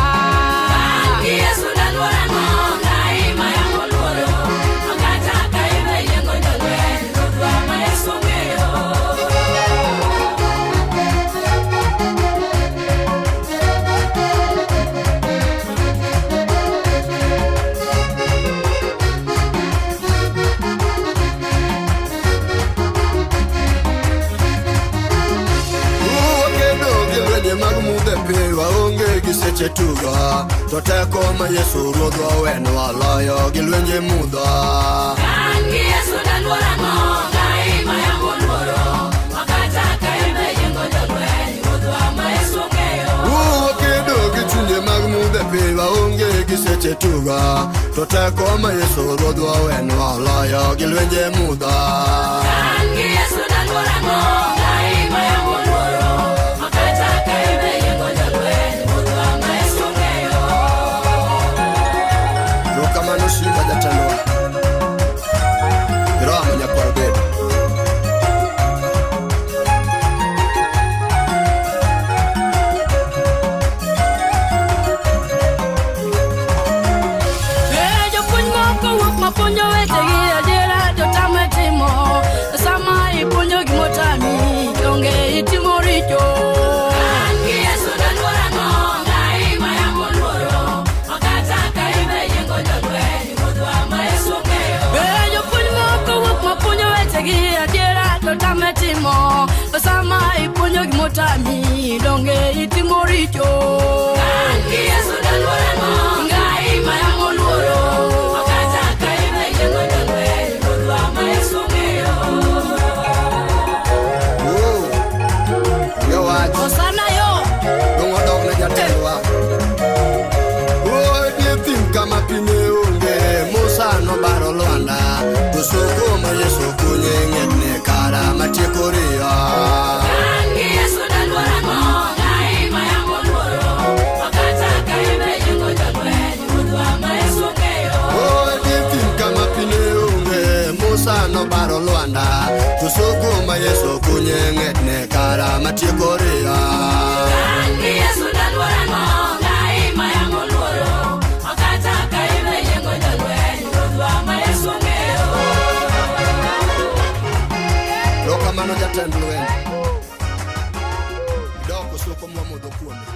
Yesu daluor ang'o ng'ai ma yamo luoro makata kayembe yiengo jolweny ruodhwa ma Yesu ong'eyo. Wakedo gi lwenje mag mudho e piny waonge gi seche tugo to teko ma Yesu ruodhwa owenwa loyo gi lwenje mudho. Yesu daluor ang'o ng'ai ma yamo luoro makata kayembe yiengo jolweny ruodhwa ma Yesu ong'eyo. Wakedo gi chunje mag mudho e piny waonge gi seche tugo to teko ma Yesu ruodhwa owenwa loyo gi lwenje mudho. Yesu daluor ang'o ng'ai ma yamo luoro makata kayembe yiengo jolweny ruodhwa ma Yesu ong'eyo. Erokamano Simba jatendwa. Iromo nyakwar Obedo. Jopuonj moko wuok mapuonjo wechegi adiera to tame timo sama ipuonjo gimotami donge itimo ni donge itimo richo. An gi Yesu daluorano, Ngai ma yamo luoro. Makata ka ime yiengo jolweny, Ruodhwa ma Yesu ong'eyo. Onge wach. Osana yo. Dong' odok ne jatendwa. O e thim kama pi ne onge, Musa nobaro lwanda. To soko ma Yesu kunye ng'etne kara matieko riyo. An gi Yesu daluorano, Ngai ma yamo luoro. Makata ka ime yiengo jolweny, Ruodhwa ma Yesu ong'eyo. O e thim kama pi ne onge, Musa nobaro lwanda. To soko ma Yesu kunye ng'etne kara matieko riyo. An gi Yesu daluorano, Ngai ma yamo luoro. Makata ka ime yiengo jolweny, Ruodhwa ma Yesu ong'eyo. Erokamano jatend lweny. Idoko soko mwamodho kuome.